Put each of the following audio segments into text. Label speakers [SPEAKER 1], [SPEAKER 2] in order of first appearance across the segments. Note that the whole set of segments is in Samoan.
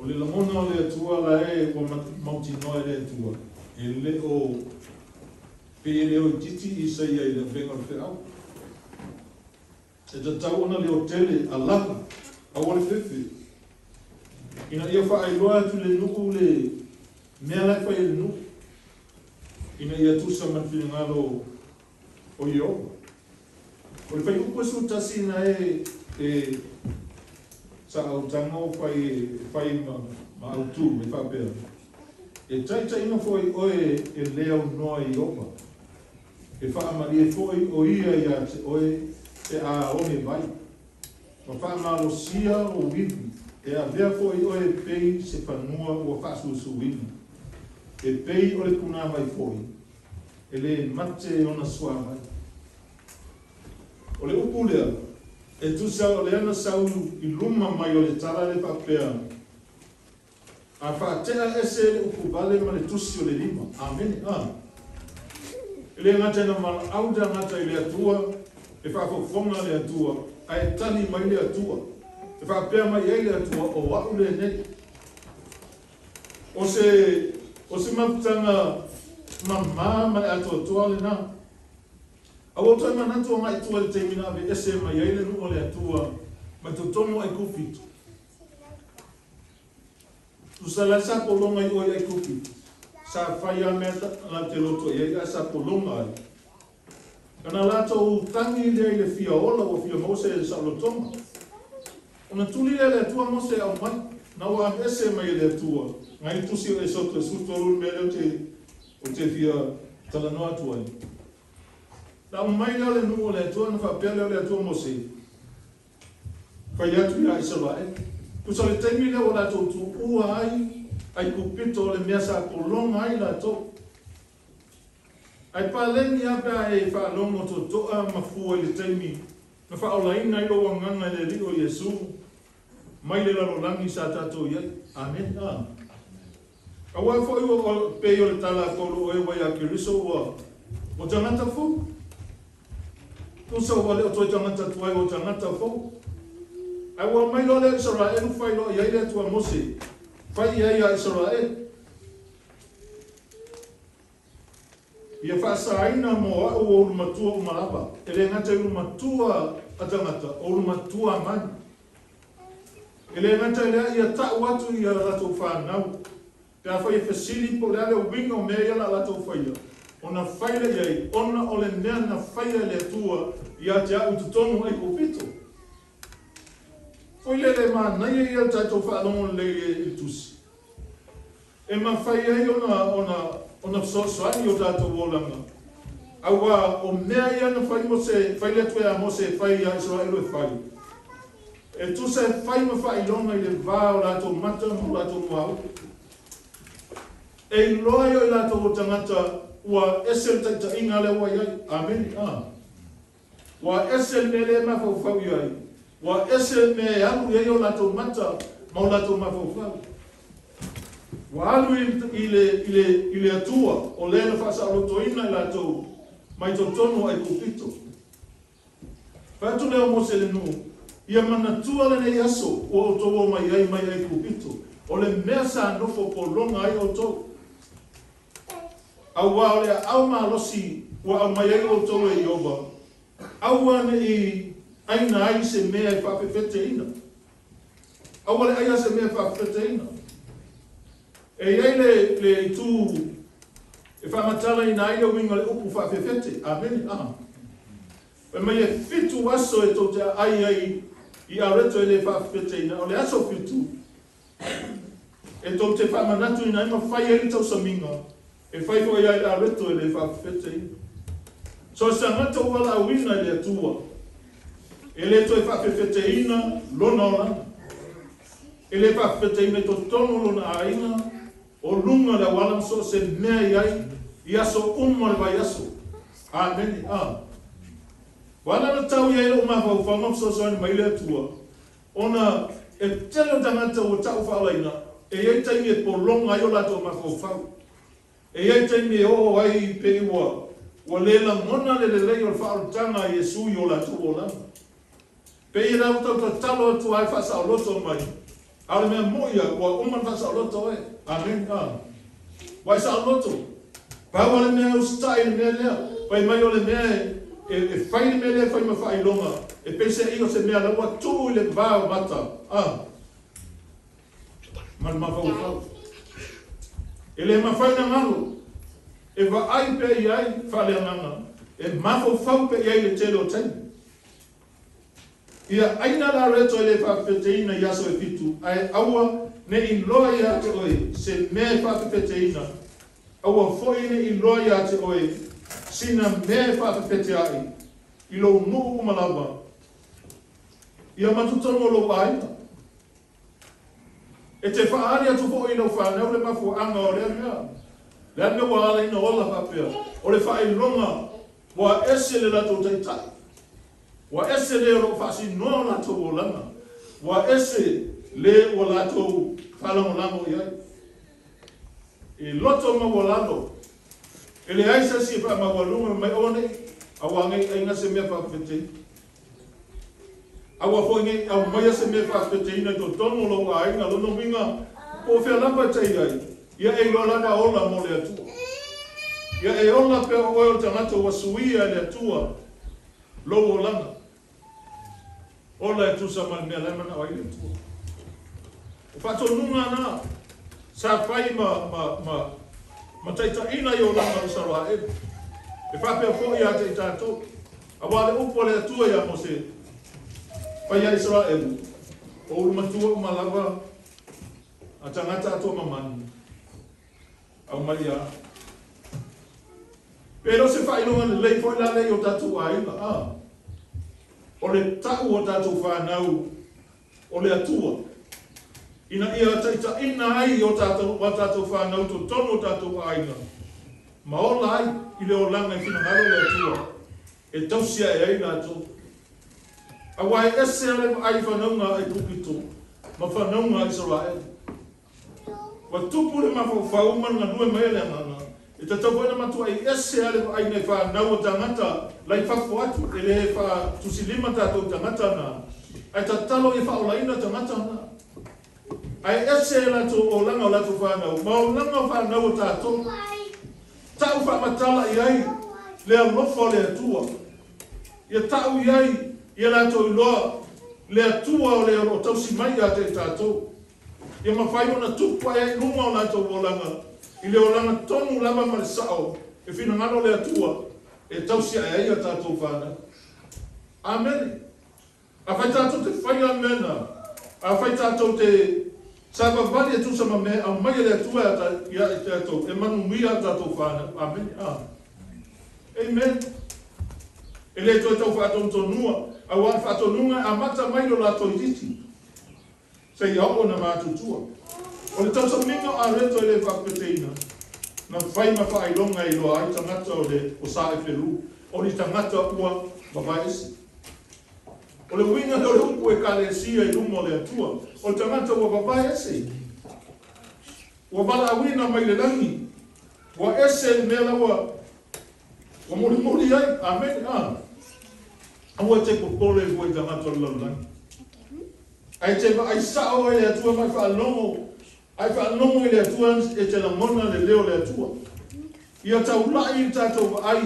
[SPEAKER 1] O le lagona o le Atua la e ua mautinoa e le Atua, e le o pe e le o itiiti Isaia i le avega o le feau. E tatau ona leotele alaga, aua le fefe. Ina ia faailoa atu le nuu le mea la e fai e le nuu. Ina ia tusa ma le finagalo o Ieova. O le fuaiupu 11 na e sa autago fai fai ma autu e faapea. E taitaiina foi oe e le aunoa i Ieova. E faamalie foi o ia ia te oe pe a one vai. Ma faamalosia o ivi. E avea foi oe e pei se fanua ua faasuasuina. E pei o le punāvai foi. E le mate ona suavai. O le upu lea, e tusa o le ana sau i luma mai o le tala le faapea. A faatea ese le upu vale ma le tusi o le lima. Amene. E le gata ina valaau tagata i le Atua, e faafofoga le Atua, ae tali mai le Atua. E faapea mai ai le Atua, o au lenei. O se mafutaga mamā ma le atoatoa lena. Aua toe manatu o ngai tua le taimi na ave ese mai ai le nuu o le Atua, mai totonu Aikupito. Tusa la sa polonga i oi Aikupito. Sa fai a mea la te loto i ai a sa polonga ai. Kana latou tangi lea i le fia ola ua fia Mose e saolotoga. Ona tuli lea le Atua Mose au mai. Na ua ave ese mai e le Atua. Ngai tusi o Esoto e 13 mea lea o te fia talanoa atu ai. Na aumai lea le nuu o le Atua na faapea lea o le Atua Mose. Fai atu ia Isaraele. Tusa le taimi lea ua latou tuua ai Aikupito o le mea sa polonga ai latou. Ai paleni a pe a e faalogo totoa ma fua i le taimi na faaolaina ai lou agaga i le Alii o Iesu mai le lalolagi sa tatou i ai. Amen. Aua foi ua pei o le tala a Paulo o e ua ia Keriso ua tagata fou. Tusa ua le o toe tagata tuai ua tagata fou. Ai ua mai loa lea Isaraelu fai loa i ai le Atua Mose. Fai i ai ia Isaraelu. Ia faasaina mo a'u o ulumatua uma lava, e lē gata i ulumatua a tagata, o ulumatua a manu. E lē gata i lea ia ta'u atu i a latou fanau, pe afai e fesili po o le a le uiga o mea ia o le a latou faia, ona fai lea i ai, ona o le mea na faia e le Atua ia te a'u i totonu o Aikupito. Foi lele e manaia ia le tatou faalogo lelei i le Tusi, e mafai ai ona fesoasoani i o tatou olaga, auā o mea ia na fai Mose, fai le Atua iā Mose e fai iā Isaraelu e fai, e tusa e fai ma faailoga i le va o latou mata ma o latou muaulu, e iloa ai o i latou o tagata ua ese le taitaiga lea ua i ai. Amene. A. Ua ese le mea lea e mafaufau i ai, ua ese le mea e alu i ai o latou mata ma o latou mafaufau. Ua alu i le Atua o lē na faasaolotoina i latou mai totonu o Aikupito. Fai atu lea o Mose i le nuu, Ia manatua lenei aso ua outou omai ai mai Aikupito, o le mea sa nofo pologa ai outou. Auā o le aao malosi ua aumai ai outou e Ieova, aua ne i ʻaina ai se mea e faafefeteina. Aua le ʻaia se mea e faafefeteina. E i ai le itu e faamatalaina ai le uiga o le upu faafefete. Amene. A. Fai mai e 7 aso e tou te aai ai i areto e le faafefeteina, o le aso 7 e tou te faamanatuina ai ma fai ai le tausamiga, e fai foi ai le areto e le faafefeteina. So o se tagata ua valaauina e le Atua, e le toe faafefeteina lona olaga. E le faafefeteina i totonu o lona aiga, o luga o le auala ma so o se mea i ai, i aso uma o le vaiaso. Amene. A. Ua ala ona tau i ai lo'u mafaufau ma fesoasoani mai le Atua, ona e tele o tagata ua ta'u faaolaina, e i ai taimi e pologa ai o latou mafaufau. E i ai taimi e oo ai pei ua lē lagona le lelei o le faaolataga a Iesu i o latou olaga. Pei e lau tau tatalo atu ai faasaoloto mai, a o le mea moʻi ia ua uma ona faasaoloto oe. Amene. A. Ua e saoloto. Pau lava le mea e usitai i le mea lea, fai mai o le mea e fai le mea lea e fai ma faailoga, e peiseai o se mea la ua tuu i le va o mata, a, ma le mafaufau. E le mafai ona galo, e vaai pea i ai faaleagaga, e mafaufau pea i ai i le tele o taimi. Ia ʻaina le areto e le faafefeteina i aso e 7, ae aua ne i loa iā te oe se mea e faafefeteina, aua foi ne i loa iā te oe sina mea e faafefeteaʻi i lou nuu uma lava, ia ma totonu o lou aiga. E te faaali atu foi i lau fanau le mafuaaga o lea mea. Le a le mea ua ala ai ona ola faapea? O le faailoga ua ese le latou taitai. Ua ese le o lo o faasinoa o latou olaga. Ua ese le ua latou faalagolago i ai. I loto maualalo, e leai se isi e faamaualuga mai aua ne i aua ne i ʻaina se mea faafefeteina. Aua foi ne i aumaia se mea faafefeteina i totonu o lou aiga, lona uiga, po o fea lava e tai ai, ia e iloa lava ola mo le Atua. Ia e ola pea o oe o le tagata ua suia e le Atua lou olaga. Ola e tusa ma le mea la e manao ai le Atua. O faatonuga na sa fai ma taitaiina i olaga o Isaraelu. E faapea foi ia te i tatou. Auā le upu a le Atua iā Mose, Fai iā Isaraelu, o ulumatua uma lava a tagata atoa mamanu, aumai ia a'u. Pe le o se faailoga lelei foi la lea i o tatou aiga, a o le ta'u o tatou fanau o le Atua, ina ia taitaiina ai o tatou fanau i totonu o tatou aiga, ma ola ai i le olaga i finagalo o le Atua e tausi ae ai latou. Auā e ese lava le vaai i fanauga a Aikupito ma fanauga a Isaraelu. Ua tupu le mafaufau ma le galue mai a le Agaga, e tatau foi ona matuai ese lava le vaai nai fanau a tagata la i fafo atu, e le faatusilima tatou i tagata na, ae tatalo ia faaolaina tagata na. Ae ese latou olaga o latou fanau ma olaga o fanau a tatou. Ta'u faamatala i ai le alofa o le Atua. Ia ta'u i ai ia latou iloa le Atua o le o loo tausi mai ia te i tatou. Ia mafai ona tupu ae ai i luga o latou olaga, i le olaga tonu lava ma le sa'o e finagalo le Atua e tausi ae ai a tatou fanau. Amene. Afai tatou te faia mea na, afai tatou te savavali e tusa ma mea e aumai e le Atua ia i tatou, e manuia a tatou fanau. Amene. Amen. E le toe tau faatonutonua, auā le faatonuga e amata mai lo latou itiiti seia oo ina matutua. O le tausamiga o Areto e le faapepeteina, na fai ma faailoga e iloa ai tagata o le o sa e felu, o ni tagata ua vavae ese. O le uiga lea o le upu Ekalesia i luma o le Atua, o le tagata ua vavae ese, ua valaauina mai le lagi, ua ese le mea la ua mulimuli ai. Amene. Aua e te popole fua i tagata o le lalolagi. Ae te vaai sa'o ai le Atua ma e faalogo, ae faalogo i le Atua e te lagona le leo o le Atua. Ia taula'i le tatou vaai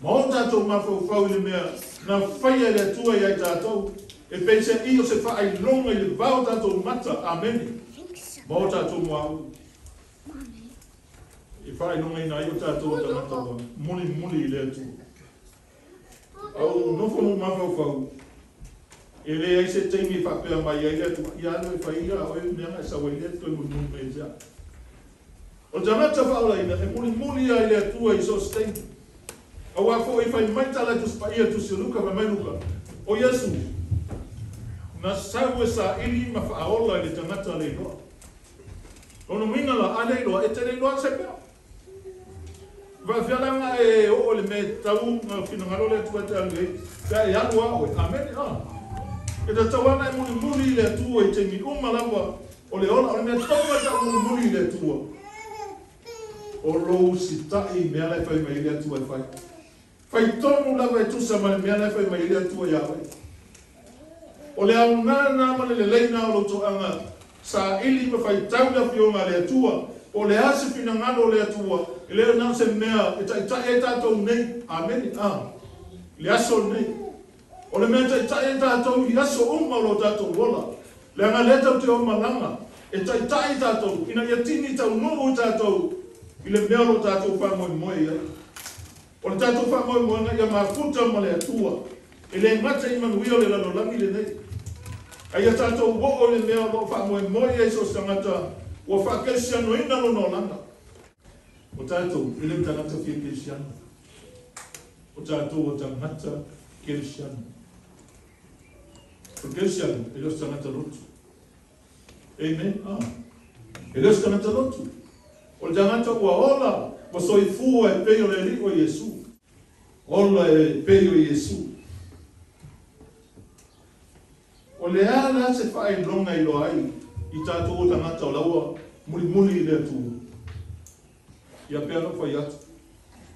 [SPEAKER 1] ma o tatou mafaufau i le mea na faia e le Atua ia i tatou, e peiseai o se faailoga i le vao tatou mata. Amene. Ma o tatou muaulu. E faailogaina ai o tatou o tagata ua mulimuli i le Atua. Au nofo ma mafaufau, e leai se taimi e faapea mai ai le Atua, ia alu e fai ia oe mea na e sau ai lea toe mulimuli mai ia te au. O le tagata faaolaina e mulimuli ia i le Atua i so o se taimi. Auā foi fai mai tala e Tusi Paia, Tusi o Luka, fai mai Luka, o Iesu, na sau e saili ma faaola i le tagata le iloa. Lona uiga la, a le iloa, e te le iloa se mea. Faafealaga e oo i le mea e tatau na finagalo le Atua e te alu i ai, pe a e alu lava oe. Amene. E tatau lava ona e mulimuli i le Atua i taimi uma lava o le ola. O le mea tonu e ta'u mulimuli i le Atua, o lou usita'i i mea la e fai mai ai le Atua e fai. Fai tonu lava e tusa ma le mea la e fai mai ai le Atua iā oe. O le aoga lena ma le lelei lena o lou toaga saili ma faitau le Afioga a le Atua, po o le a se finagalo o le Atua, e le na o se mea e taitai ai tatou nei. Amene. I le aso lenei. O le mea e taitai ai tatou i aso uma o lo tatou ola, leaga lea tatou te omalaga, e taitai tatou ina ia tini taunuu i tatou i le mea o lo tatou faamoemoe i ai. O le tatou faamoemoega ia mafuta ma le Atua, e le gata i manuia o le lalolagi lenei, ae ia tatou oo i le mea o lo o faamoemoe i ai so o se tagata ua faakerisianoina lona olaga. O tatou, e le o tagata fia kerisiano. O tatou o tagata kerisiano. O le kerisiano, e le o se tagata lotu. Amen. E le o se tagata lotu. O le tagata ua ola, ua soifua e pei o le Alii o Iesu. Ola e pei o Iesu. O le a la se faailoga e iloa ai i tatou o tagata o la ua mulimuli i le Atua? Ia pei ona ou fai atu,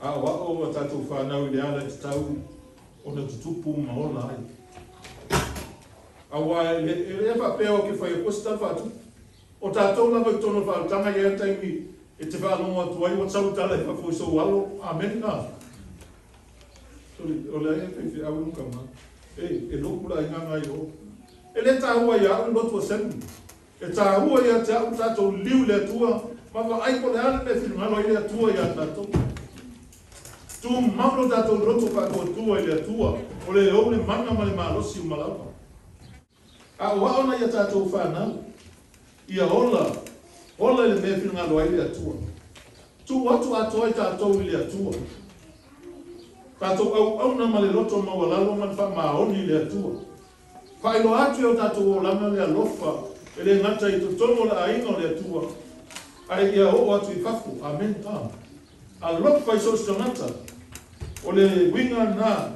[SPEAKER 1] aoao a tatou fanau i le ala e tatau ona tutupu ma ola ai. Auā e le faapea o ke fai aku ai se tala faatupu. O tatou lava i totonu o le faaolataga e i ai le taimi e te faalogo atu ai ua sau le tala i fafo i sou alo. Amene. Sole, o le ai e faifeau e luka ma. E, e lotu le aiga nga i o. E le tāua ia au le lotu assembly. E tāua ia te au tatou liliu i le Atua ma vaai po o le a le mea e finagalo ai le Atua ia tatou. Tumau lo tatou loto faatuatua i le Atua, o le ou le mana ma le malosi uma lava. Aoao nai a tatou fanau, ia ola, ola i le mea e finagalo ai le Atua. Tuu atu atoa i tatou i le Atua. Tatou auauna ma le loto maualalo ma le faamaoni i le Atua. Faailoa atu e o tatou olaga le alofa e le gata i totonu o le aiga o le Atua, ae ia oo atu i fafo. Amene. Alofa i so o se tagata. O le uiga lena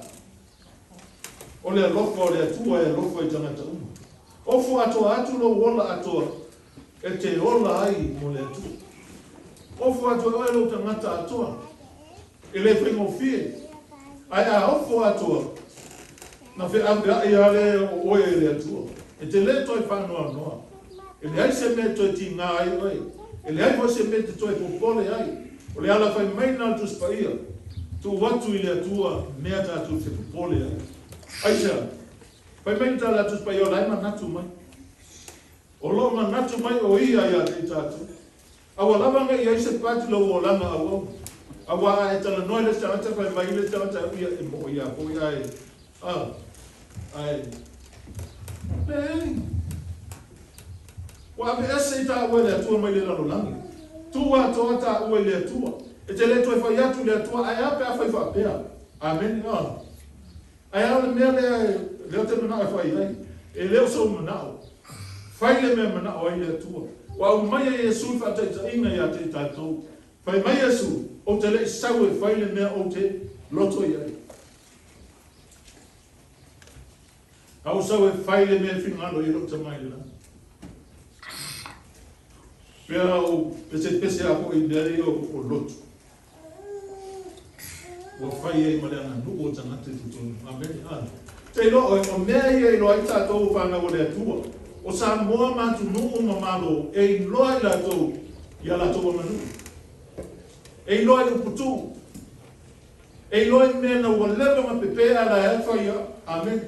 [SPEAKER 1] o le alofa o le Atua e alofa i tagata uma. Ofo atoa atu lou ola atoa e te ola ai mo le Atua. Ofo atu e oe lou tagata atoa. E le faigofie. Ae a ofo atoa, na feaveai lava lea o oe e le Atua. E te le toe faanoanoa. E leai se mea e toe tigā ai oe. E leai foi se mea e te toe popole ai. O le ala fai mai lena o le Tusi Paia, tuu atu i le Atua mea tatou te popole ai. Aisea? Fai mai le tala a le Tusi Paia o la e manatu mai. O lo o manatu mai o Ia ia te i tatou. Aua lava ne i i ai se pati lou olaga auauna. Aua a e talanoa i le isi tagata fai mai le isi tagata ia e moʻo ia foi ae a ae leai. Ua aveese i taua e le Atua mai le lalolagi. Tuu atoa taua i le Atua. E te le toe fai atu i le Atua ae a pe a fai faapea. Amene. Ae a o le mea lea lea ou te manao e fai ai? E le o sou manao. Fai le mea e manao ai le Atua. Ua aumai e Iesu le faataitaiga ia te i tatou. Fai mai Iesu, Ou te le i sau e fai le mea ou te loto i ai. A ou sau e fai le mea e finagalo i ai lou Tama i le lagi. Pea ou pesepese a foi i mea ia o lotu. Ua fai ai ma le aganuu o tagata i totonu. Amene. A. Te iloa oe, o mea ia e iloa ai tatou o fanau a le Atua, o Samoa ma atunuu ma Malo e iloa i latou i a latou aganuu. E iloa i upu tuu. E iloa i mea na ua leva ona pepe ae la e fai a. Amene.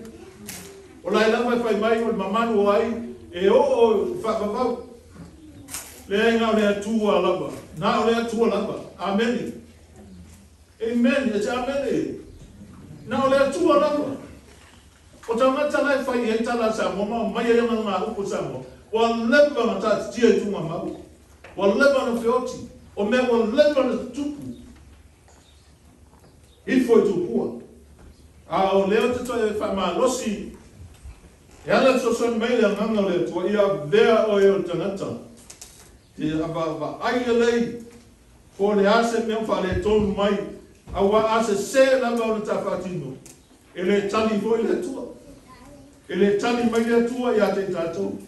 [SPEAKER 1] O la e lava e fai mai o le mamalu o ai e oo i faavavau. Leai na o le Atua lava. Na o le Atua lava. Amene. Amen. E te amene. Na o le Atua lava. O tagata la e fai i ai tala a Samoa ma aumai ai ona ngā upu o Samoa, ua leva ona taatitia i tuugamau. Ua leva ona feoti. O mea ua leva ona tutupu. Ifo i tupua. A o lea ou te toe faamalosi e ala fesoasoani mai le Agaga o le Atua ia avea oe o le tagata te vaavaai lelei po o le a se mea ua faaletonu mai, aua a sesē lava ona ta faatino, e le tali foi le Atua. E le tali mai le Atua ia te i tatou.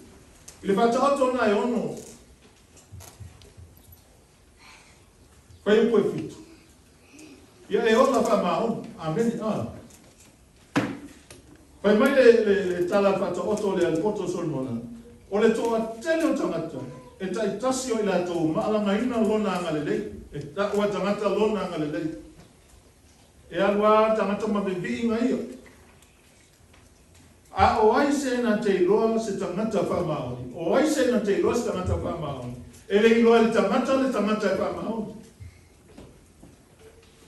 [SPEAKER 1] I le faataoto lena e ono fuaiupu e 7. Ia e ola faamaoni. Amene. Ah. Fai mai le tala faataoto o le Alepoto o Solomona, o le toatele o tagata e taitasi o i latou maalagaina lona agalelei, e taua tagata lona agalelei. E alu lava tagata ma viviiga ia. A o ai se na te iloa se tagata faamaoni? O ai se na te iloa se tagata faamaoni? E le iloa e le tagata le tagata e faamaoni.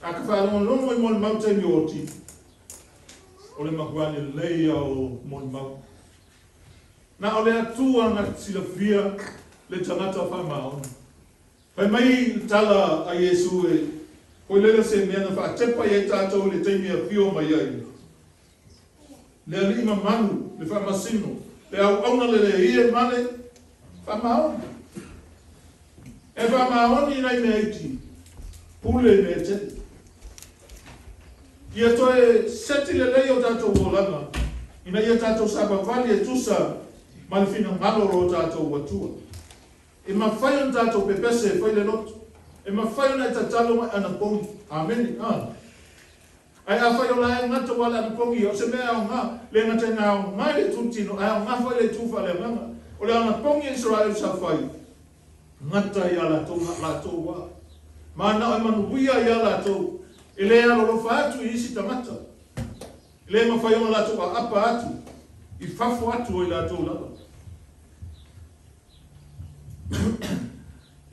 [SPEAKER 1] A ka faalogologo i molimau taimi o oti, o le matua lelei ia o molimau. Na o le Atua na silafia le tagata faamaoni. Fai mai le tala a Iesu e foi lele se mea na faatepa i ai tatou i le taimi e afio mai ai le Alii mamalu, le faamasino, le auauna lelei e ma le faamaoni. E faamaoni nai mea iti, pule i mea tele. Ia toe seti lelei o tatou olaga, ina ia tatou savavali e tusa ma le finagalo o lo tatou Atua. E mafai ona tatou pepese e fai le loto. E mafai ona e tatalo ma e anapogi. Amene. A. Ae afai o la e gata ua le anapogi, o se mea e aoga, le gata ina aoga i le itu tino, ae aoga foi le itu faaleagaga. O le anapogi a Isaraelu sa fai, gata ia latou na latou a. Manao e manuia ia latou, e le alolofa atu i isi tagata. E le mafai ona latou aapa atu i fafo atu o i latou lava.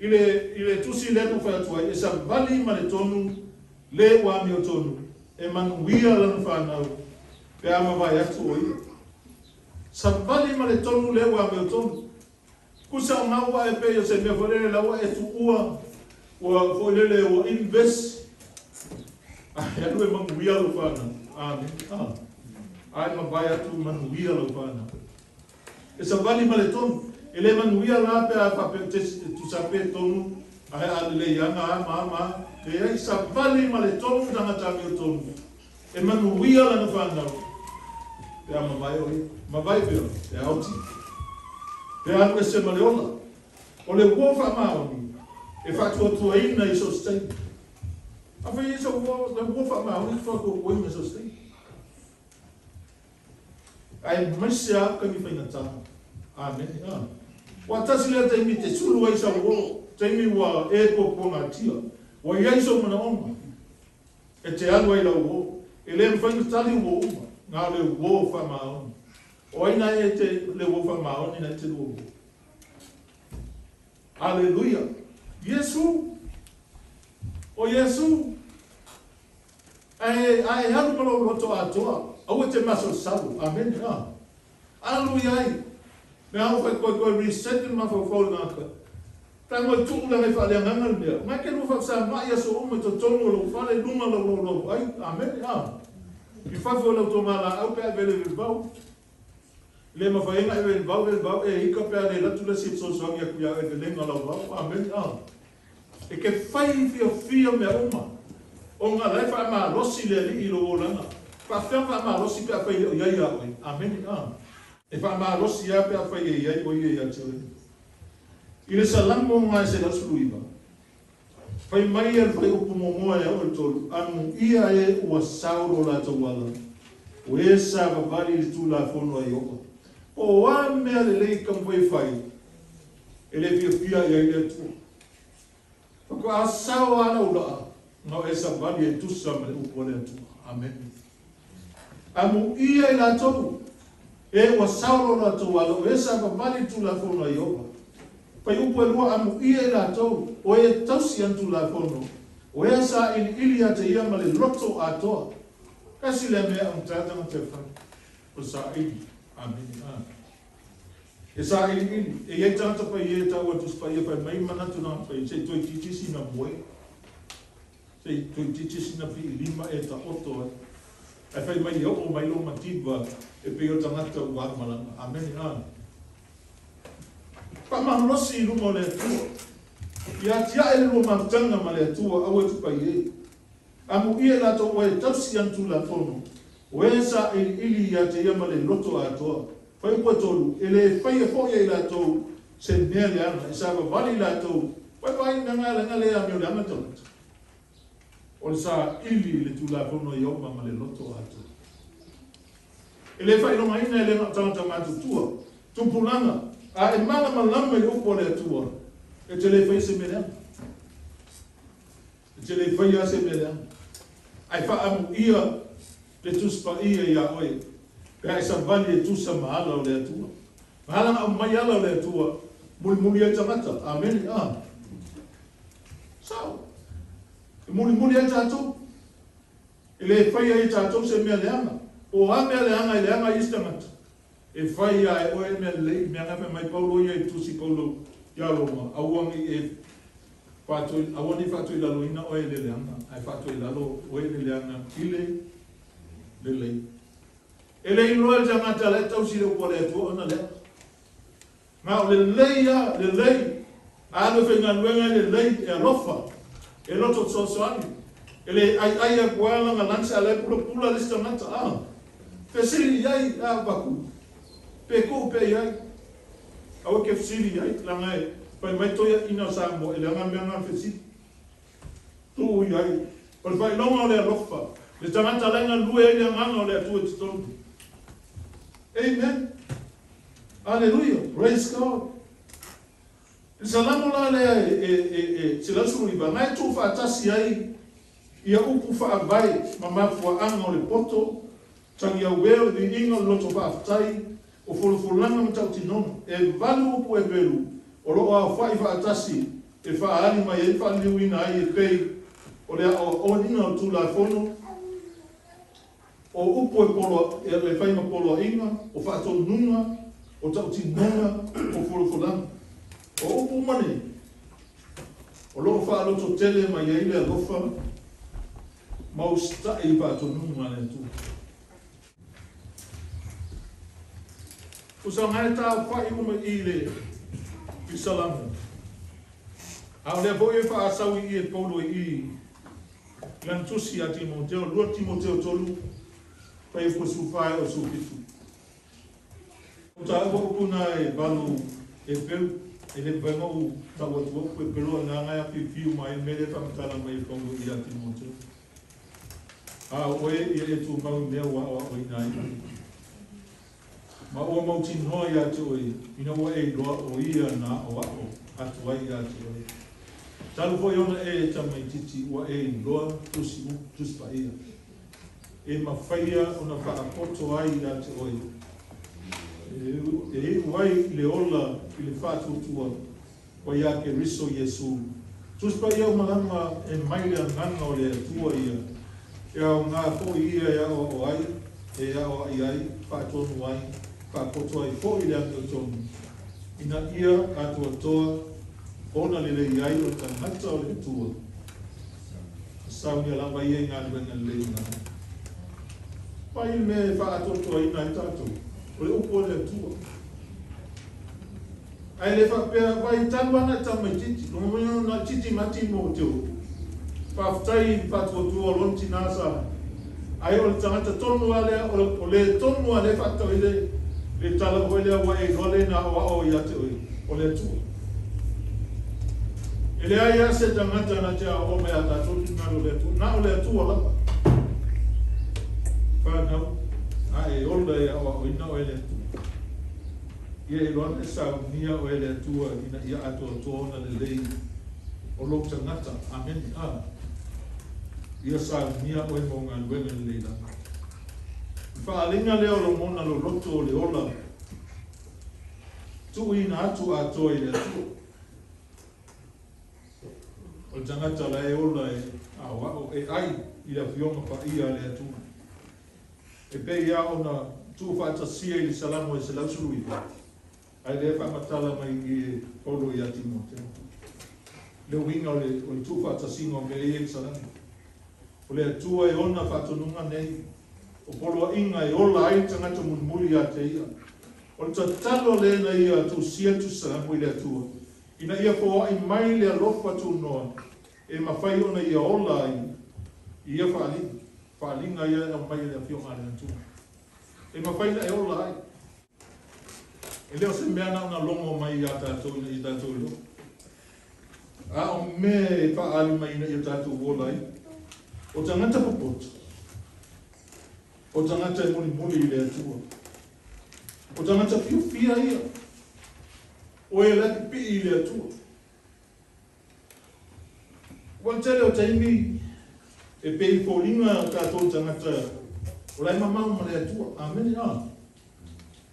[SPEAKER 1] I le, i le tusi lea na fai atu ai, e savali ma le tonu le ua amiotonu, e manuia lana fanau pe a mavae atu o ia. Savali ma le tonu le ua amiotonu. Kusa o ngau e pei o se mea foi lele la ua e tuua, ua foi lele ua invest. Ai alu e manuia lau fanau. Amen. Ah. Ai mavae atu manuia lau fanau. E savali ma le tonu. E le manuia la pe a faapea te tusa pe tonu ae a lelei ana a ma ma. Leai, savali ma le tonu tagata amiotonu. E manuia lana fanau pe a mavae o ia. Mavae pea, pe a oti. Pe a alu ese ma le ola. O le uo faamaoni e faatuatuaina i so o se taimi. Afai e se uo, le uo faamaoni e faatuatuaina i so o se taimi. Aemaise lava taimi faigata. Amene. A. Ua tasi lea taimi te sulu ai sau uo, taimi ua e puapuagatia. Ua i ai sou manaoga e te alu ai i lau uō. E le mafai ona tali uō uma, na o le uō faamaoni. O ai na e te le uō faamaoni na e te lua uō? Aleluia! Iesu! O Iesu! Ae, a e alu ma lou loto atoa, aua e te masalosalo. Amene. A. Alu i ai. Mea au fai koe koe reset le mafaufau o le tagata. Tago e tuu leaga e faaleagaga le mea. Mai ke lua faafesamaai aso uma i totonu o lou fale luga lau loulau ai. Amene. A. I fafo o lau togalaau pe a e velevele vau. Le mafai ai ona e velevau velevau e ika pe a le alu atu le isi e fesoasoani atu ia oe i le velega o lau vao. Amene. A. E te fai fiafia mea uma, ona o la e faamalosi le Alii i lou olaga. Faafefea ona faamalosi pe afai e le o i ai ia oe? Amene. A. E faamalosi lava pe afai e i ai o Ia ia te oe. I le Salamo 119, fai mai ia le fuaiupu muamua e oo i le tolu, Amuia e ua sao lo latou ala, o e savavali i le Tulafono a Ieova. Po o a mea lelei taumafai e fai, e le fiafia i ai le Atua. Faatoa sao lava lau laa na o e savali e tusa ma le upu a le Atua. Amene. Amuia i latou e ua sao lo latou ala, o e savavali i le Tulafono a Ieova. Fuaiupu e lua, Amuia i latou o e tausi ana Tulafono, o e sailiili ia te ia ma le loto atoa. Tasi lea mea e augata tagata e fai, o le saili. Amene. A. E sailiili. E i ai tagata paia e tau atu Tusi Paia fai mai manatu na fai se i toeitiiti sina moe. Se i toeitiiti sina piilima e taoto ai. Ae fai mai e oo mai lou mativa e pei o tagata ua alu malaga. Amene. A. Faamalosi i luma o le Atua. Ia atiae le lua mafutaga ma le Atua, aua e tupai e. Amuia i latou ua e tausi i ana Tulafono, o e sailiili ia te ia ma le loto atoa. Fuaiupu e tolu, e le faia foi e i latou se mea leaga, e savavali i latou, vaivai mea ga le amio leaga le tagata. O le saili i le Tulafono a Ieova ma le loto atoa. E le faailogaina e le na o tagata matutua, tupulaga, a e malamalama i le upu a le Atua, e te le faia se mea leaga. E te le faia se mea leaga. Ae faaamuia le Tusi Paia ia oe, pe a e savali e tusa ma ala o le Atua. Ma ala na aumai ala o le Atua, mulimuli ai tagata. Amene. A. Sao. E mulimuli ai tatou. E le faia ai tatou se mea leaga. Po o a mea leaga e leaga ai isi tagata. E fai lava e oe le mea lelei, mea na fai mai Paulo ia i tusi Paulo ia Roma, aua nei e faatoi, aua nei faatoilaloina oe e le leaga, ae faatoilalo oe e le leaga i le lelei. E le iloa e le tagata la e tausi le upu a le Atua ona leaga. Na o lelei lava, lelei, a alu e faigaluega e lelei, e alofa, e loto fesoasoani, e le aiai atu lava lana lunch a o la e pulapula le isi tagata, a. Fesili i ai, a Paku, pe tuu pea i ai. Aua e ke fesili i ai, leaga e fai mai toeaiina o Samoa, e leaga mea na fesili. Tuu i ai. O le faailoga o le alofa, le tagata la e galue ai le agaga o le Atua i totonu. Amen. Aleluia. Praise God. I le Salamo la lea e 119, na e tuufaatasi ai ia upu faavae ma mafuaaga o le poto, tagiauea o le viiga o le loto faafetai, o folafolaga ma tautinoga. E valu upu Heperu o lo o aofa'i faatasi e faaali mai ai faaliliuina ai e pei o le aoaoina o le Tulafono, o upu e poloa, e fai ma poloaiga, o faatonuga, o tautinoga, o folafolaga. O upu uma nei, o lo o faalototele mai ai le alofa ma usita'i i faatonuga a le Atua. Tusa na e taofa'i uma i i le i Salamo. A o lea foi e faasau i i e Paulo i i i lana tusi ia Timoteo, 2 Timoteo 3, fuaiupu e 14 e oo i le 17. O taua upu na e valu Heperu, e le mafai ona ou tau atu upu Heperu o ina na e afiufiu mai ai le mea lea e faamatala mai e Paulo ia Timoteo. A o oe ia e tumau i mea ua aoaoina ai oe. Ma ua mautinoa ia te oe, ina ua e iloa o ia na aʻoaʻo atu ai ia te oe. Talu foi ona e tamaitiiti ua e iloa tusi Tusi Paia, e mafaia ona faapoto ai ia te oe, e iu ai i le ola i le faatuatua ua ia Keriso Iesu. Tusi Paia uma lava e mai le Agaga o le Atua ia, e aoga foi ia e aoao ai, e aoai ai, faatonu ai, faapoto ai foi i le amiotonu, ina ia atoatoa ona lelei ai o le tagata o le Atua. Saunia lava ia i galuega lelei uma. Pai le mea e faaatoatoaina ai tatou, o le upu a le Atua. Ae le faapea vai talu ana e tamaitiiti, lona titi ma Timoteo. Faafetai i le faatuatua o lona tina sa. Ae o le tagata tonu lava lea, o le tonu lava lea e faatatau ai le tala foi lea ua e iloa le na aoao ia te oe, o le Atua. E leai lava se tagata na te aoao mai ia tatou le finagalo o le Atua, na o le Atua lava. Fanau, a e ola e aoaoina oe e le Atua. Ia e iloa ona e saunia oe e le Atua ina ia atoatoa ona lelei o lou tagata. Amene. A. Ia saunia oe mo galuega lelei lava. O le faaaliga lea o logona loloto o le ola, tuuina atu atoa i le Atua. O le tagata la e ola e aoao e ai i le Afioga Paia a le Atua. E pei lava ona tuufaatasia i le Salamo e 119, ae lea e faamatala mai i e Paulo ia Timoteo. Le uiga o le tuufaatasiga o mea ia i le Salamo. O le Atua e ona faatonuga nei, o poloaiga e ola ai le tagata mulimuli ia te ia. O le tatalo lea ina ia tusia le Tusi Salamo i le Atua, ina ia foai mai le alofa tunoa e mafai ona ia ola ai i ia faaaliga, faaaliga ia e aumai e le Afioga a le Atua, e mafai ona e ola ai. E le o se mea na ona logo mai ia tatou ina ia tatou iloa, a o mea e faaali mai ina ia tatou ola ai. O tagata popoto, o tagata e mulimuli i le Atua, o tagata fiafia ia, o e la e pipii i le Atua. Ua tele o taimi e pei e foliga tatou tagata o la e mamao ma le Atua. Amene. A.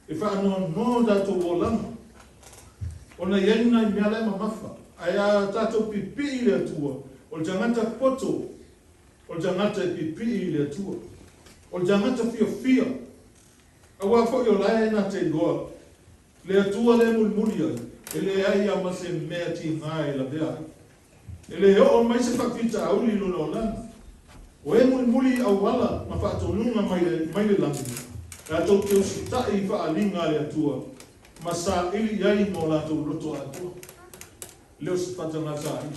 [SPEAKER 1] E faanoanoa tatou olaga, ona e i ai nai mea la e mamafa. Ae a tatou pipii i le Atua, o le tagata poto, o le tagata e pipii i le Atua, o le tagata fiafia, aua foi o la e na te iloa le Atua lea e mulimuli ai, e leai lava ma se mea tiga e lavea ai. E le oo mai se faafitauli i lona olaga. O e mulimuli i auala ma faatonuga mai le lagi, latou te usitai i faaaliga a le Atua ma saili i ai ma o latou loto atoa. Le o se fataga saili.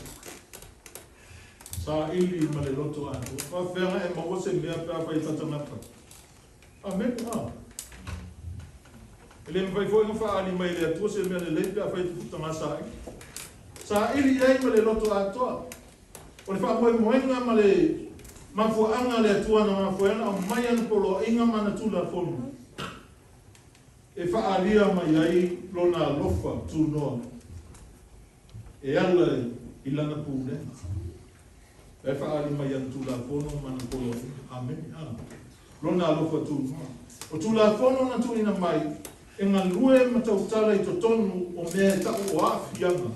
[SPEAKER 1] Saili ma le loto atoa. Faafeaga e maua se mea pe afai fataga fai. Amene. A. E le mafai foi ona faaali mai e le Atua se mea lelei pe afai te fataga saili. Saili i ai ma le loto atoa. O le faamoemoega ma le mafuaaga a le Atua na mafua ai ona aumai ana poloaiga ma ana Tulafono e faaalia mai ai lona alofa tunoa e ala i lana pulega. La e faaali mai ana Tulafono ma ana poloaiga. Amene. A. Lona alofa tunoa. O Tulafono na tuuina mai e galue ma tautala i totonu o mea e tau o aafiaga.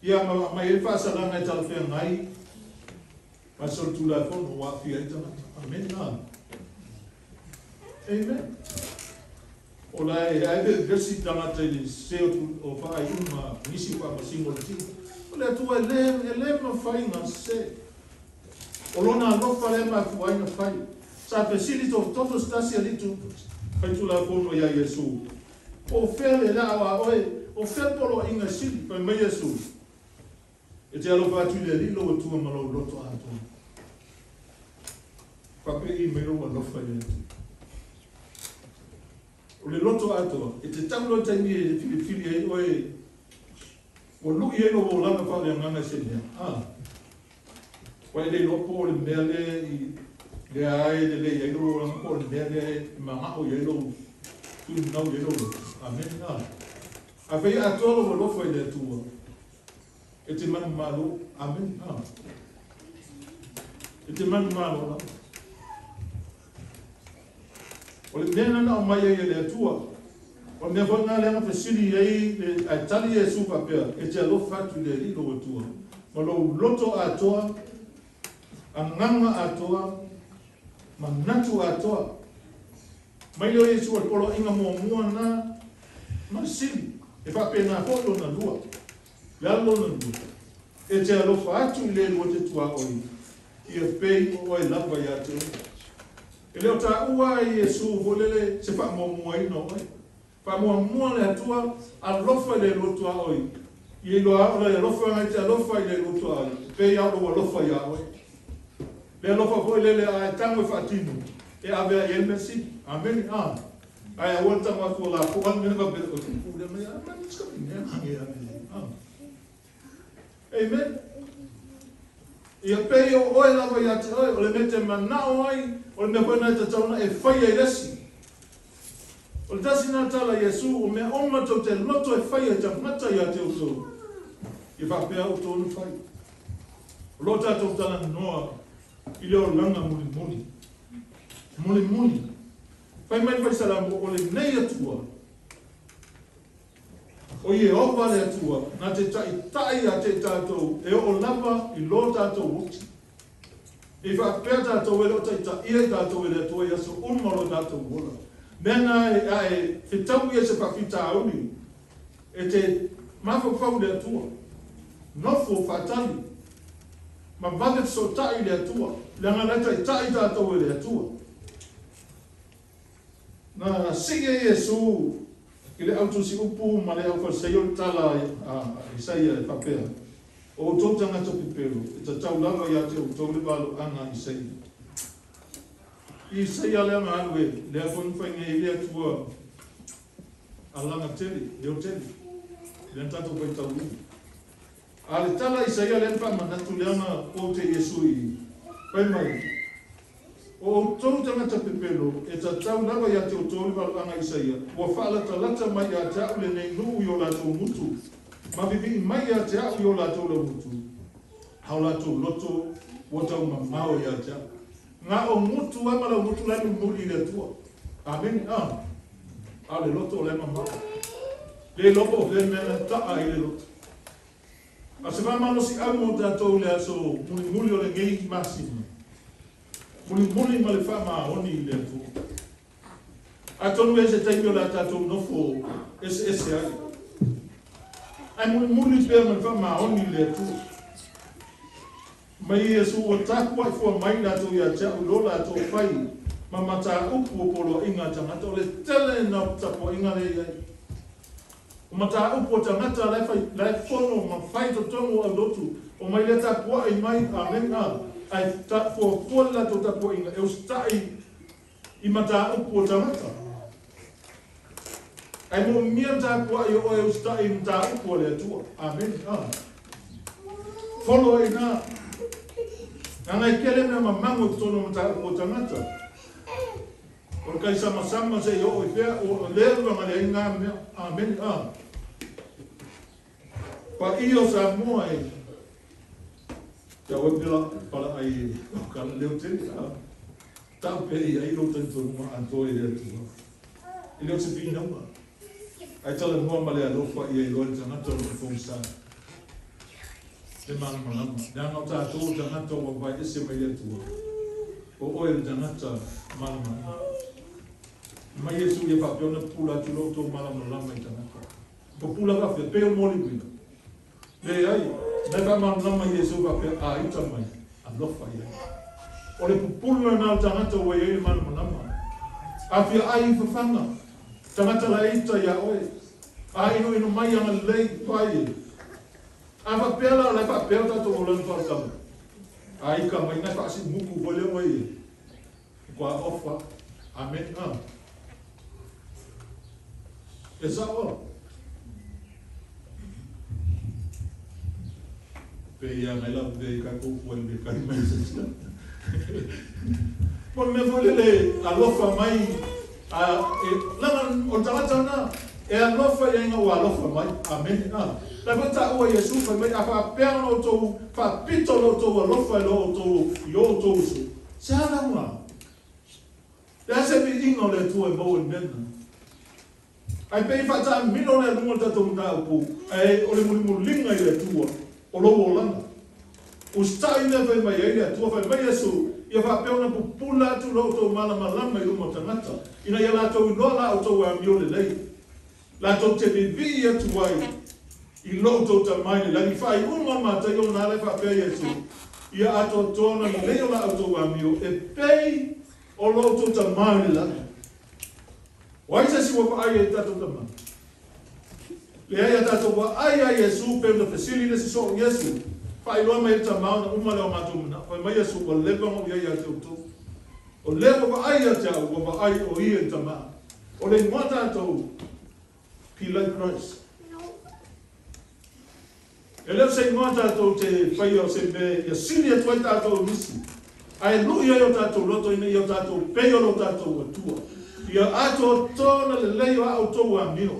[SPEAKER 1] Ia ma aumai ai le faasalaga e talafeagai ma solitulafono ua aafia ai tagata. Amene. A. Amen. O la e ae vevesi tagata i le sese o faaiuga nisi o faamasino o le tino. O le Atua e le mafai ona sese. O lona alofa lea e mafua ai ona fai. Sa fesili tofotofo se tasi alii faitulafono ia Iesu, Po o fea le laa a oe, o fea le poloaiga e sili? Fai mai Iesu, E te alofa atu i le Alii lou Atua ma lou loto atoa. Faapei mai lou alofa i le Atua. O le loto atoa, e te tau loa i taimi e filifili ai oe, ua lui ai lou olaga faaleagaga i se mea, a ua e le iloa po o le mea lea i lea ai e lelei ai lou olaga, po o le mea lea e magao i ai lou tuuinau i ai lou loto. Amene. A. Afai e atoa lou alofa i le Atua, E te manumalo. Amen. E te manumalo lava. O le mea na o mai ai e le Atua. O le mea foi na lea na fesili ai ae tali Iesu faapea, e te alofa atu i le Alii lou Atua ma lou loto atoa, agaga atoa, manatu atoa. Mai lea o Iesu o le poloaiga muamua na ma le sili, e faapena foi lona lua. Le a lona lua? E te alofa atu i le lua te tuaoi, ia pei o oe lava ia te oe. E le o taua ai Iesu foi lele se faamuamuaina o oe. Faamuamua le Atua, alofa i le lua tuaoi. Ia iloa au le alofa ngai te alofa i le lua tuaoi, pei au lou alofa ia oe. Le alofa foi lele a e tago e faatino, e ave ai e le mea sili. Amene. Ai aua le tago atu o la po ale mea faapea, o te pule mai, a mani ska mea nge ane. Amen. Ia pei o oe lava ia te oe, o le mea te manao ai, o le mea foi na e tatau ona e faia i le isi. O le tasi na tala Iesu, o mea uma tou te loto e faia i tagata ia te outou, ia faapea outou ona fai. O lo tatou talanoa i le olaga mulimuli. Mulimuli. Fai mai le Faisalamo, o lenei Atua, o Ieova le Atua, na te taitai ia te tatou e oo lava i lo tatou oti. E faapea tatou e le o taitaia i tatou e le Atua i aso uma o lo tatou ola. Mea na e ae fetau ia se faafitauli e te mafaufau i le Atua. Nofo faatali. Ma vave fesotai i le Atua. Leaga la taitai tatou e le Atua. Na sii e Iesu i le autusi upu ma le aufalesaio le tala a Isaia e faapea, o outou tagata pepelo, e tatau lava ia te outou le valoaga Isaia. Isaia lea na alu e lea foi na fai nei le Atua alaga tele, leo tele, lea na tatou faitauina. A le tala Isaia lea na faamanatu lea na quote e Iesu i fai mai, o outou tagata pepelo, e tatau lava ia te outou le valoaga Isaia, ua faalatalata mai ia te au lenei nuu i o latou gutu, ma vivii mai ia te au i o latou laugutu, a o latou loto ua taumamao ia te au. Nga o gutu a ma laugutu la e mulimuli i le Atua. Amene. A o le loto o la e mamao. Le iloa po o fea le mea na taa i le loto. A se faamalosi au mo tatou i le aso mulimuli o lenei masina, mulimuli ma le faamaoni i le Atua. Atonu e se taimi o le a tatou nofo eseese ai. Ae mulimuli pea ma le faamaoni i le Atua. Mai Iesu ua tapuai fua mai latou ia te au i lo latou fai ma mataupu o poloaiga a tagata, o le tele na o tapuaiga lea i ai. O mataupu o tagata la e fai, la e fono ma fai totonu o aulotu, o mai lea tapuai mai, amen, ae fuafua le latou tapuaiga e usitai i mataupu o tagata. Ae moomia tapuai o oe e usitai i mataupu a le Atua. Amen. Folo ai na. Nanga e kele mea mamango i totonu o mataupu o tagata. O le kaisamasama se i oo i fea, o lea luvanga le ai ngā mea. Amen. Pa i o Samoa e. Kia oe pela pala ai o kala leo tele. Tau pe i ai lo talitonuga atoa i le Atua. E le o se finauga. Ae talanoa ma le alofa ia iloa le tagata o lona pogisa. Le malamalama. Leaga o tatou o tagata ua vaeese mai le Atua. O oe le tagata malamalama. Mai Iesu ia faapea ona pupula atu lo outou malamalama i tagata. Pupula faapea, pei o moli uila. Leai, na e faamalamalama Iesu faapea, a ita mai, alofa i ai. O le pupulu lena o le tagata ua i ai le malamalama. A fia ai i fafaga, tagata la e ita ia oe. A inoino mai agalelei, pai e. A faapea la, o la e faapea o tatou olaga faaletama. A ika mai na e faasimuku foi lea oe e. Kua ofa. Amen. E sao. Pe ia ngai la pe ka ko fu le kai mai se. Mo le mea foi lele alofa mai a e langa o tagata na. E alofa i aiga ua alofa mai. Amene. La foi taua Iesu fai mai, a faapea ona outou faapito lo outou alofa i lo outou i o outou uso. Se a lauga? Le a se viiga o le Atua e maua i le mea lena? Ae pei faataamilo le aluga o le tatou mataupu, ae o le mulimuliga i le Atua o lou olaga. Usitai mea fai mai ai le Atua, fai mai Iesu, ia faapea ona pupula atu lo outou malamalama i luma o tagata, ina ia latou iloa la outou amio lelei. Latou te vivii atu ai i lo outou Tama i le lagi. Faaiuga o Mataio na ala e faapea Iesu, ia atoatoa ona lelei o la outou amio, e pei o lo outou Tama i le lagi. O ai se isi ua vaai ai i tatou tama? Leai a tatou vaai ia Iesu pei ona fesili le isi soo Iesu, faailoa mai e le Tama ona uma lea o matou manao. Fai mai Iesu, ua leva ona ou i ai ia te outou. O lea ua vaai ia te au, ua vaai o ia i le Tama. O le igoa tatou, be like Christ. E le o se igoa tatou te faia o se mea ia sili atu ai tatou i nisi, ae lu'i ai o tatou loto ina ia o tatou pei o lo tatou Atua. Ia atoatoa ona lelei o a outou amio,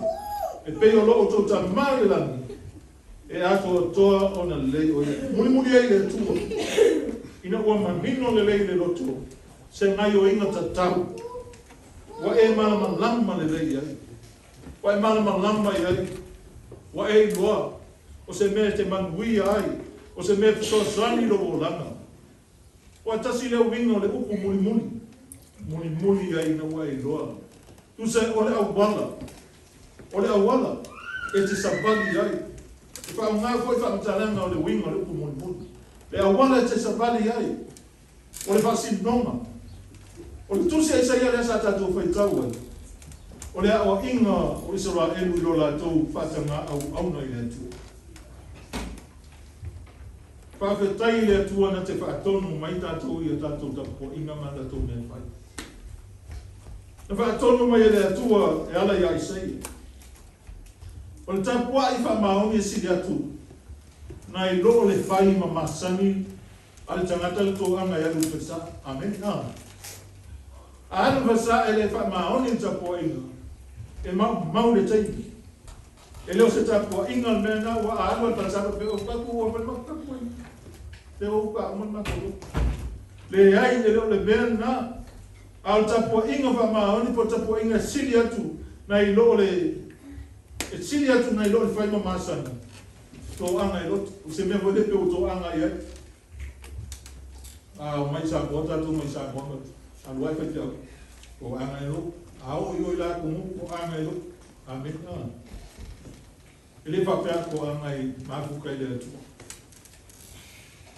[SPEAKER 1] e pei o lo outou Tama i le lagi, e atoatoa ona lelei o ia. Mulimuli ai le Atua, ina ua manino lelei le loto, se gaioiga tatau, ua e malamalama lelei i ai. Ua e malamalama i ai, ua e iloa, o se mea e te manuia ai, o se mea e fesoasoani i lou olaga. Ua tasi lea uiga o le upu mulimuli, mulimuli ai ina ua e iloa. Tusa o le auala, o le auala e te savali ai. E faaaoga foi faamatalaga o le uiga o le upu mulimuli. Le auala e te savali ai, o le faasinoga. O le tusi a Isaia lea sa tatou faitau ai, o le aoaiga o Isaraelu i lo latou faataga auauna i le Atua. Faafetai i le Atua na te faatonu mai tatou i a tatou tapuaiga ma tatou mea fai. Na faatonu mai e le Atua e ala ia Isaia. O le tapuai faamaoni e sili atu nai lo le fai ma masani a le tagata le toaga e alu i falesa. Amene. A alu i falesa e le faamaoni le tapuaiga, e maumau le taimi. E le o se tapuaiga le mea lena ua a alu i falesa pe o tapu ua fai mai tapuaiga. Te o uka uma le matou loto. Leai, e le o le mea lena. A o le tapuaiga faamaoni po o le tapuaiga e sili atu nai lo le e sili atu nai lo le fai ma masani. Toaga i loto. O se mea foi le pe o toaga i ai. A o mai Samoa, tatou mai Samoa, ma alu ai faifeau. Toaga i loto. A o i oi la kumu, toaga i loto. Amen. E le faapea toaga i mafuka i le Atua.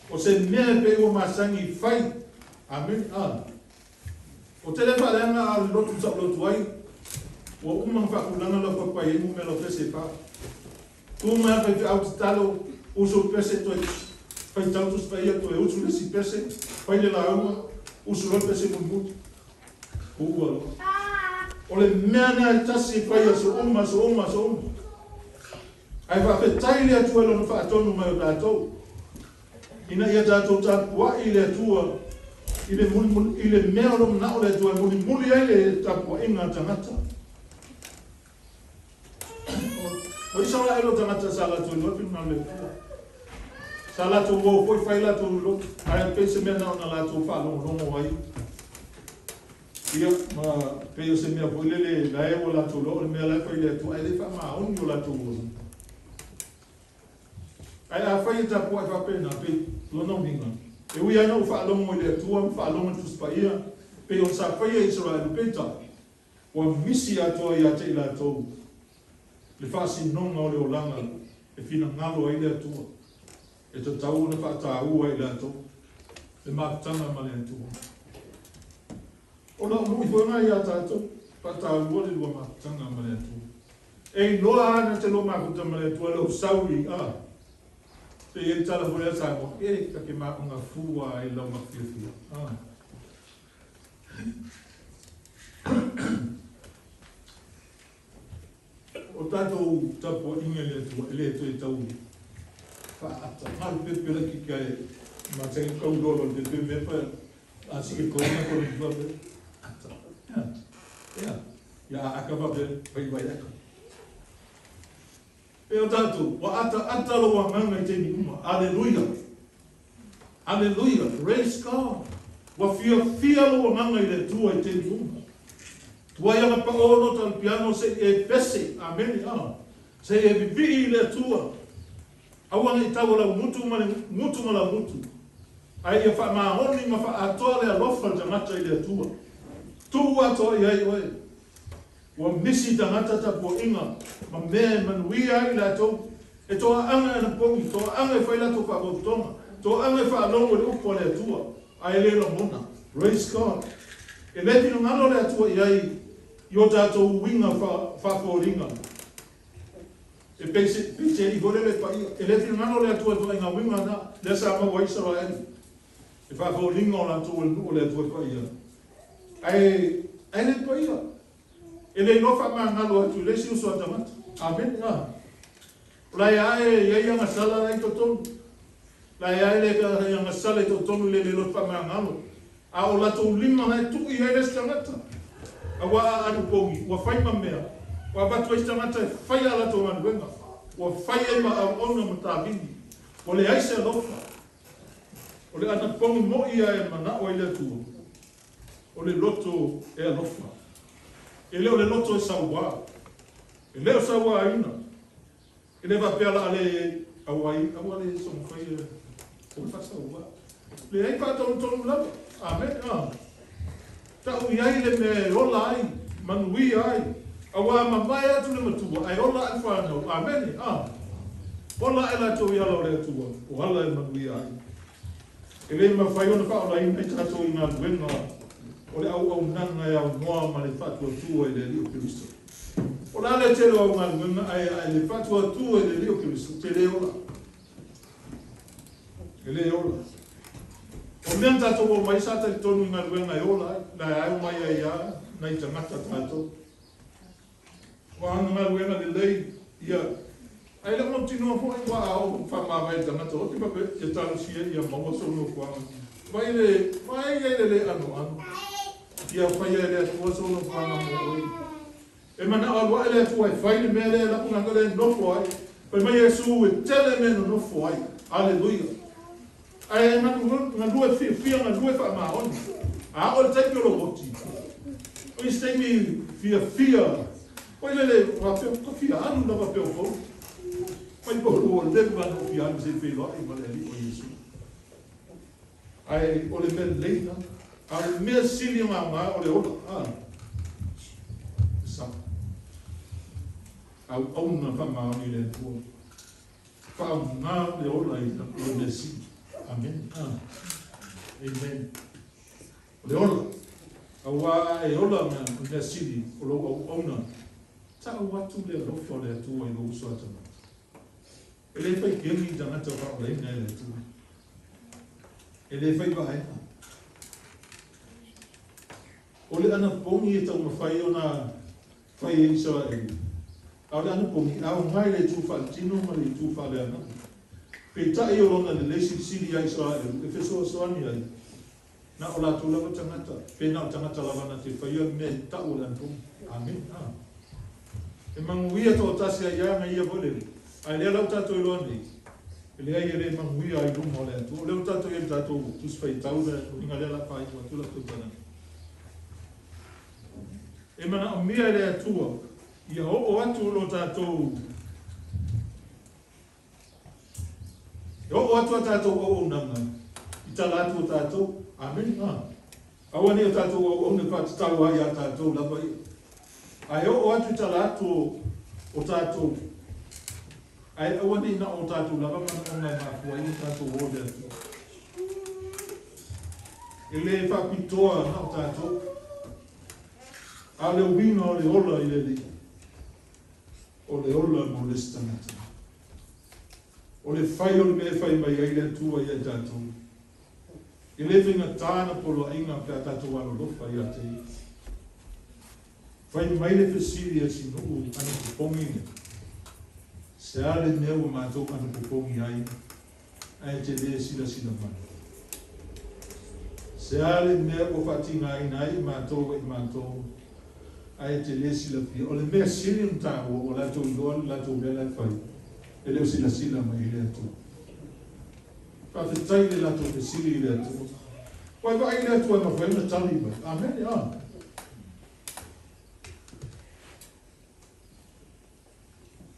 [SPEAKER 1] O se mea e pei ua masani i fai. Amen. O te le faaleaga a o le lotu sa ou lotu ai, ua uma ona faatulaga lau papae ai numera o pese e fa. Tu mai a faifeau tatalo, usu le pese toe faitau Tusi Paia toe usu le isi pese, fai le lauga, usu loa le pese mulimuli. Puua loa. O le mea lena e tasi e fai aso uma, aso uma, aso uma. Ae faafetai le Atua i lona faatonu mai o tatou, ina ia tatou tapuai i le Atua i le mulimuli, i le mea o lo o manao le Atua e mulimuli ai le tapuaiga a tagata. O Isaraelu o tagata sa latou iloa finagalo le Atua. Sa latou o foi fai latou loto, ae pei se mea na ona latou faalogologo ai. Ia, ma pei o se mea foi lele la e ua latou iloa o le mea la e fai le Atua, ae le faamaoni o latou olaga. Ae afai e tapuai faapena, pei lona uiga, e ui lava ina ou faalogo i le Atua ma faalogo i le Tusi Paia, pei ona sa faia e Isaraelu, peitai, ua misi atoa ia te i latou le faasinoga o le olaga e finagalo ai le Atua, e tatau ona faataua e i latou le mafutaga ma le Atua. O lau lui foi lena ia tatou, faataua le lua mafutaga ma le Atua. E iloa lava na te lua mafuta ma le Atua lou sau i a. Pe i ai le tala foi lea Samoa, e ta ke maʻoga fua ai lau mafiafia. O tatou tapuaiga i le Atua, e le toe tau faaata. Galu pepe laitiiti ae masani tau loa loa le pepe mea pa a sii ko na ko ni fa ata. Ia, ia aka fa pe fai vai aka. E o tātou, ua ataata lou agaga i taimi uma. Aleluia! Aleluia! Praise God! Ua fiafia lou agaga i le Atua i taimi uma. Tuai ona paʻō nota o le piano se i e pese. Amene. A. Se i e vivii i le Atua. Aua ne i tau o lau gutu ma le gutu ma lau gutu. Ae ia faamaoni ma faaatoa le alofa o le tagata i le Atua. Tuu atoa i ai oe. Ua misi tagata tapuaiga ma mea e manuia ai i latou, e toaaga e anapogi, toaaga e fai latou faapoutoga, toaaga e faalogo i le upu a le Atua, ae le lagona. Praise God. E le finagalo le Atua i ai i o tatou uiga faafoliga. E pei se pei foi lele paia. E le finagalo le Atua i ituaiga uiga na, lea sa maua ai Isaraelu. E faafoliga o latou o le nuu o le Atua e paia. Ae, ae le paia. E le iloa faamagalo atu i le isi uso a tagata. Amene. A. O la e ae i ai agasala la i totonu. La e ae le agasala i totonu i le le loto faamagalo. A o latou lima la e tui ai le isi tagata. Auā a alu pogi, ua fai ma mea, ua avatu ai se tagata e fai a latou galuega, ua fai ai ma auauna ma tavili, ua leai se alofa. O le anapogi moʻi ia e manaʻo ai le Atua, o le loto e alofa. E le o le loto e sauā. E le o sauāina. E le faapea la a le auai, aua le soona fai e o le faasauā. Leai faatonutonu lava. Amene. A. Tau i ai le mea e ola ai, manuia ai. Auā mamae atu le matua, ae ola ae le fanau. Amene. A. Ola ae latou i ala o le Atua, o ala e manuia ai. E le mafai ona faaolaina i tatou i galuega o le auaunaga e aunoa ma le faatuatua i le Alii o Keriso. O le a le tele o au galuega ae a e le faatuatua i le Alii o Keriso, e te le ola. E le ola. O mea na tatou omai sa talitonu i galuega e ola ai, la e omai ai lava nai tagata tatou. O ana galuega lelei, ia, ae le o mautinoa foi ua a oo faamavae i tagata oti faapea, ia talosia ia maua sou nofoaga. Vai le, vai ai le le anoano. Ia faia e le Atua sou nofoaga mo oe. E manao alu ae le Atua e fai le mea lea e lapu galuega lea e nofo ai. Fai mai Iesu e tele mea e nonofo ai. Aleluia. Ae galue fiafia, galue faamaoni. A oo i le taimi o lou oti, o isi taimi fiafia, oi lele, faapea, ka fia alu lava pea o Paulu. Mai Paulu ua leva ona ou fia alu se i feiloai ma le Alii o Iesu. Ae o le mea lelei lena. A o le mea sili ona aoga o le ola. A. Sa. Auauna faamaoni i le Atua. Faaaoga le ola i lou mea sili. Amene. Amen. O le ola. Auā a e ola ma le mea sili o lou auauna, tau atu le alofa o le Atua i lou uso a tagata. E le fai kemi i tagata faaolaina e le Atua. E le fai vaega. O le anapogi e taumafai ona fai e Isaraelu, a o le anapogi, a aoga i le itu faaletino ma le itu faaleaganuu. Peitai o lona lelei silisili iā Isaraelu e fesoasoani ai, na o latou lava tagata, pe na o tagata lava na te faia le mea e tau o le anapogi. Amene. A. E manuia toatasi ai ia aga ia foi lele, ae lea la ua tatou iloa nei, e leai e le manuia ai luma o le Atua. O lea ua tatou i ai i le tatou Tusi Faitau, le uiga lea o le a faaiu atu lau tautalaga. E manaomia e le Atua ia oo atu lo tatou e oo atu a tatou auaunaga i tala atu o tatou. Amene. A. Aua ne i o tatou auauna e faatatau ai iā tatou lava ia, ae oo atu i tala atu o tatou, ae aua ne i na o tatou lava manaoga e mafua ai o tatou o i le Atua. E le faapitoa na o tatou, a o le uiga o le ola i le Alii, o le ola mo le isi tagata. O le fai o le mea e fai mai ai le Atua ia i tatou. E le faigata na poloaiga pe a tatou alolofa ia te Ia. Fai mai le fesili a si nuu anapopogi lea, Se a le mea ua matou anapopogi ai ae te le silasila mai? Se a le mea ua faatigaina ai i matou e i matou ae te le silafia? O le mea sili ona taua ua latou iloa le latou mea la e fai. E le o silasila mai i le Atua. Faafetai i le latou fesili i le Atua. Ua e vaai i le Atua e mafai ona tali mai. Amene. A.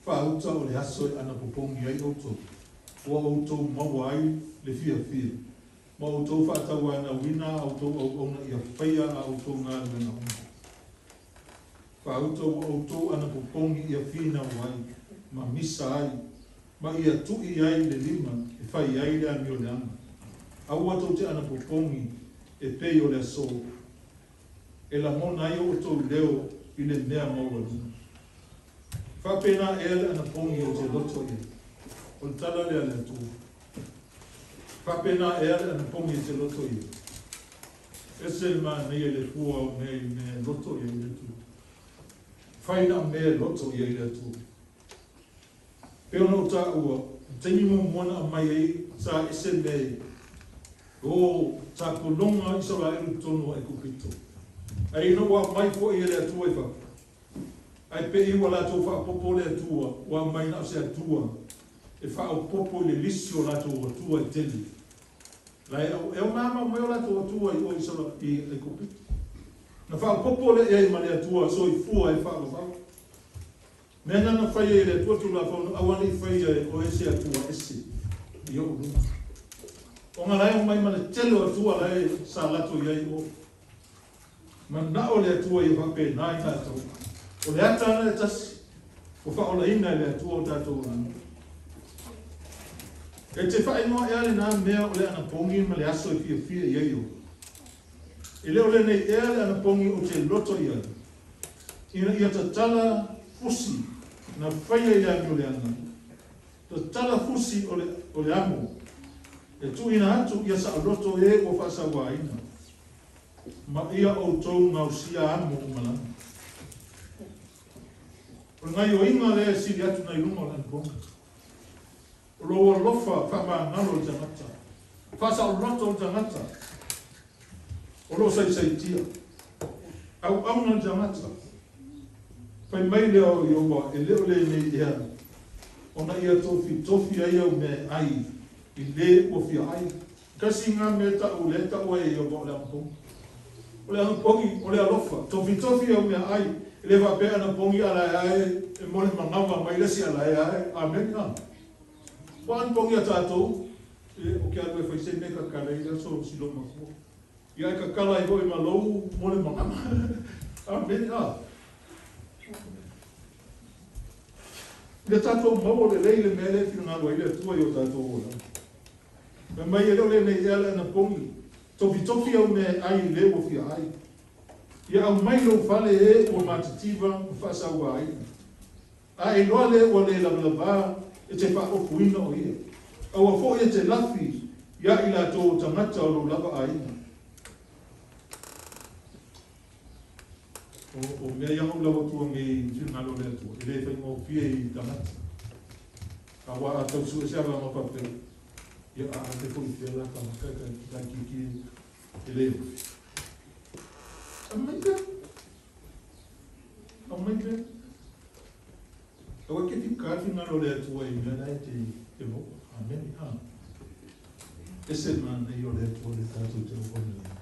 [SPEAKER 1] Faauta o le aso e anapopogi ai outou, ua outou maua ai le fiafia, ma outou faatauanauina a outou auauna ia faia a outou galuega uma. Faauta ua outou anapopogi ia finau ai, ma misa ai, ma ia tui ai le lima e fai ai le amioleaga. Aua tou te anapopogi e pei o le aso, e lagona ai o outou leo i le mea maualuga. Faapena ea le anapogi ou te loto i ai? O le tala lea a le Atua. Faapena ea le anapogi e te loto i ai? Ese le manaia i le fua o mea i mea e loto i ai le Atua. Fai na o mea e loto i ai le Atua. Pei ona ou taua, le taimi muamua na aumai ai sa ese mea i o tapologa Isaraelu i totonu o Aikupito. Ae ina ua aumai foi e le Atua i fafo, ae pei ua latou faaopoopo le Atua, ua aumai na o se Atua e faaopoopo i le lisi o latou Atua e tele. La e e omama mai o latou Atua i o i Aikupito. Na faaopoopo lea i ai ma le Atua soifua e faavavau. Mea na na faia e le Atua Tulafono, aua ne i faia e oe se Atua ese i ou luma. Ona la e omai ma le tele o Atua la e sa latou i ai o. Manao le Atua ia faapena i tatou. O le ata ana e tasi, ua faaolaina e le Atua o tatou olaga. E te faaigoa ea lena mea o le anapogi ma le aso e fiafia i ai oe? E le o lenei ea le anapogi ou te loto i ai, ina ia tatala fusi na faia i le amioleaga, tatala fusi o le amo, e tuuina atu ia saoloto e ua faasauaina, ma ia outou gaosia amo o malaga. O le gaioiga lea e sili atu nai luga o le anapogi. O lou alofa faamagalo le tagata, faasaoloto le tagata, o loo saisaitia, auauna le tagata. Fai mai lea o Ioba, e le o lenei ea, ona ia tofitofi ai au mea e ai, i le ua fia ai. Tasi ngā mea ta'u lea ta'u ai e Ioba o le anapogi. O le anapogi, o le alofa, tofitofi au mea ai, e le faapea anapogi ala e ae, e mo le manava mai le si ala e ae. Amen. Ua anapogi a tātou, e o ke alu e fai se mea kakala i le aso si loma fua. Ia e kakala ai hoi ma lou mo le manava. Amen. Ia tātou maua lelei le mea le finagalo ai le Atua i o tātou olaga. Fai mai e le o lenei ea le anapogi, tofitofi au mea e ai i le ua fia ai. Ia aumai lou fale e ua matitiva ma faasauaina. A e iloa le ua le lavalava e te faaopuina o ia. Aua foi e te lafi ia i latou o tagata o lou lava aiga. O mea ia ou lau atua nei finagalo o le Atua, e le faigofie i tagata. A ua a tau sue se avanoa faapea, ia a ate foi i fea la tagata e kai kiki e le ofi. Aumai pea. Aumai pea. Aua ke fika finagalo o le Atua i mea la e te maua. Amen. A. Ese manai o le Atua le tātou te auauna nei.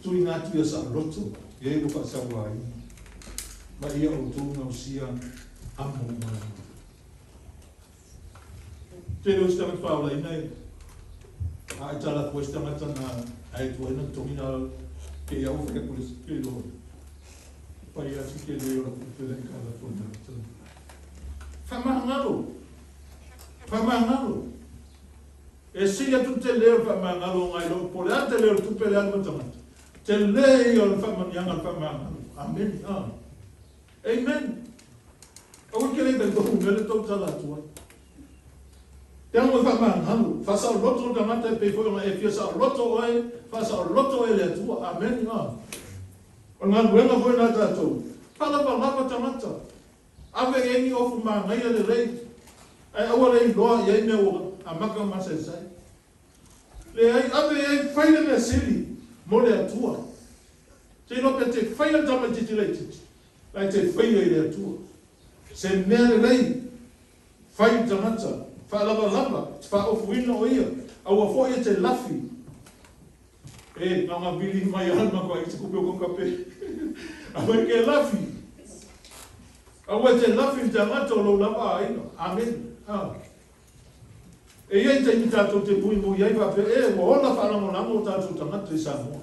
[SPEAKER 1] Tuuina atu ia saoloto e ua faasauaina, ma ia outou gaosia amo malaga. Tele o isi tagata faaolaina e a e tala atu ai se tagata na ae tuai na totogi na ke ia ua fai atu le ke iloa. Fai a si ke le o la tupe la i ka la tua tagata. Faamagalo. Faamagalo. E sili atu le tele o le faamagalo ona e le o po o le a le tele o le tupe le alu ma tagata. Tele ia o le faamanuiaga o le faamagalo. Amene. Amen. Aua ke le talitonu mea le tou tala atu ai. Te amo e faamagalo. Faasaoloto le tagata e pei foi ona e fia saoloto oe, faasaoloto oe e le Atua. Amene. O le galuega foi lena a tatou. Faalavalava tagata. Ave i ai ni ofu manaia lelei, ae aua le iloa i ai mea ua amata ona masaesai. Leai, ave i ai fai le mea sili mo le Atua. Te iloa pe te faia le tamaitiiti laitiiti, la e te faia i le Atua. Se mea lelei, fai i le tagata, faalavalava, e te faaofuina o ia, aua foi e te lafi. E, na ona vili mai lava le matou aiga se kupe o kokape. Aua e te lafi. Aua e te lafi i le tagata o lou lava aiga. Amene. A. E i ai taimi tatou te muimui ai faapea, e, ua ola faalagolago o tatou tagata i Samoa.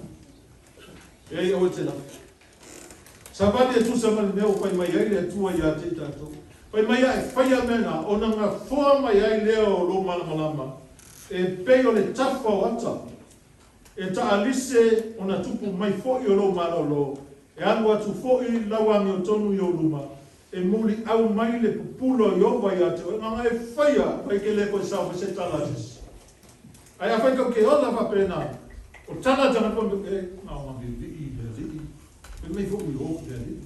[SPEAKER 1] E, aua e te lafi. Savali e tusa ma le mea ua fai mai ai le Atua ia te i tatou. Fai mai a e faia mea na, ona gafoa mai ai lea o lou malamalama, e pei o le tafa o ata, e taalise ona tupu mai foi o lou malolo, e alu atu foi lau amiotonu i ou luma, e muliau mai le pupula o Ieova ia te oe. Leaga e faia, fai ke le koe sao mai se tala a se isi. Ae afai tou te ola faapena, o tala a tagata e na ona vivii i le Alii, fai mai foi i o le Alii.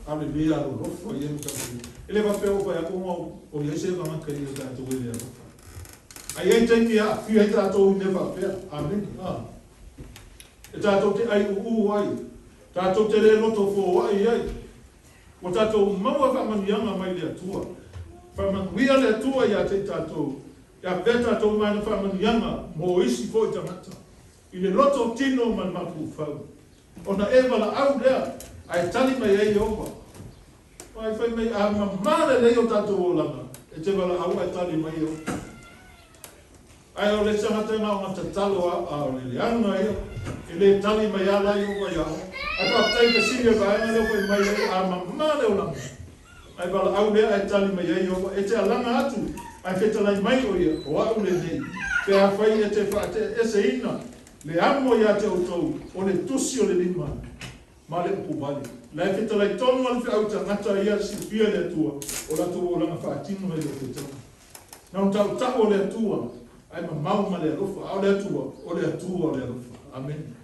[SPEAKER 1] A o le le alolofa ia ma tatou. E le faapea ua fai atu ona o i ai se tagata i o tatou e le alofa. Ae i ai taimi e aafia ai tatou i mea faapea. Amene. A. E tatou te aiuuu ai, tatou te le loto foai ai. Ua tatou maua faamanuiaga mai le Atua. Faamanuia le Atua ia te i tatou, e avea tatou ma ana faamanuiaga mo isi foi tagata, i le loto tino ma le mafuufau. Ona e valaau lea, ae tali mai ai Ieova. Aua e fai mai, a mamā lelei o tatou olaga, e te valaau ae tali mai Ieova. Ae o le tagata na ona tatalo a, a o le leaga ia, e le tali mai a la Ieova ia oe. Ae faafetai i fesili o le vaega lea ua fai mai ai, a mamā le olaga, ae valaau lea ae tali mai ai Ieova, e te alaga atu, ae fetalai mai o ia, o a'u lenei, pe afai e te faate'eseina le amo ia te outou o le tusi o le lima ma le upu vale. La e fetalai tonu a le feau tagata ia silafia e le Atua o latou olaga faatino e le o fetaui. Na ona tautau o le Atua, ae mamao ma le alofa. A o le Atua, o le Atua o le alofa. Amene.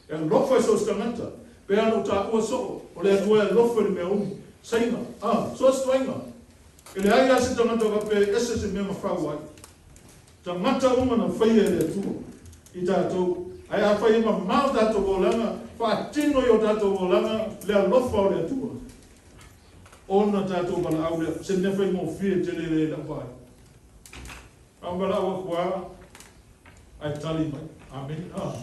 [SPEAKER 1] E alofa i so o se tagata. Pei lava ona ou taua soo, o le Atua e alofa i le mea umi. Saina, a, so o se tuaiga. E leai lava se tagata faapea e ese se mea mafau ai. Tagata uma na faia e le Atua i tatou. Ae afai e mamao tatou olaga, faatino i o tatou olaga le alofa o le Atua. Ona tatou valaau lea, se mea faigofie tele lea i lau vaai. A o valaau aku lava, ae tali mai. Amene. A.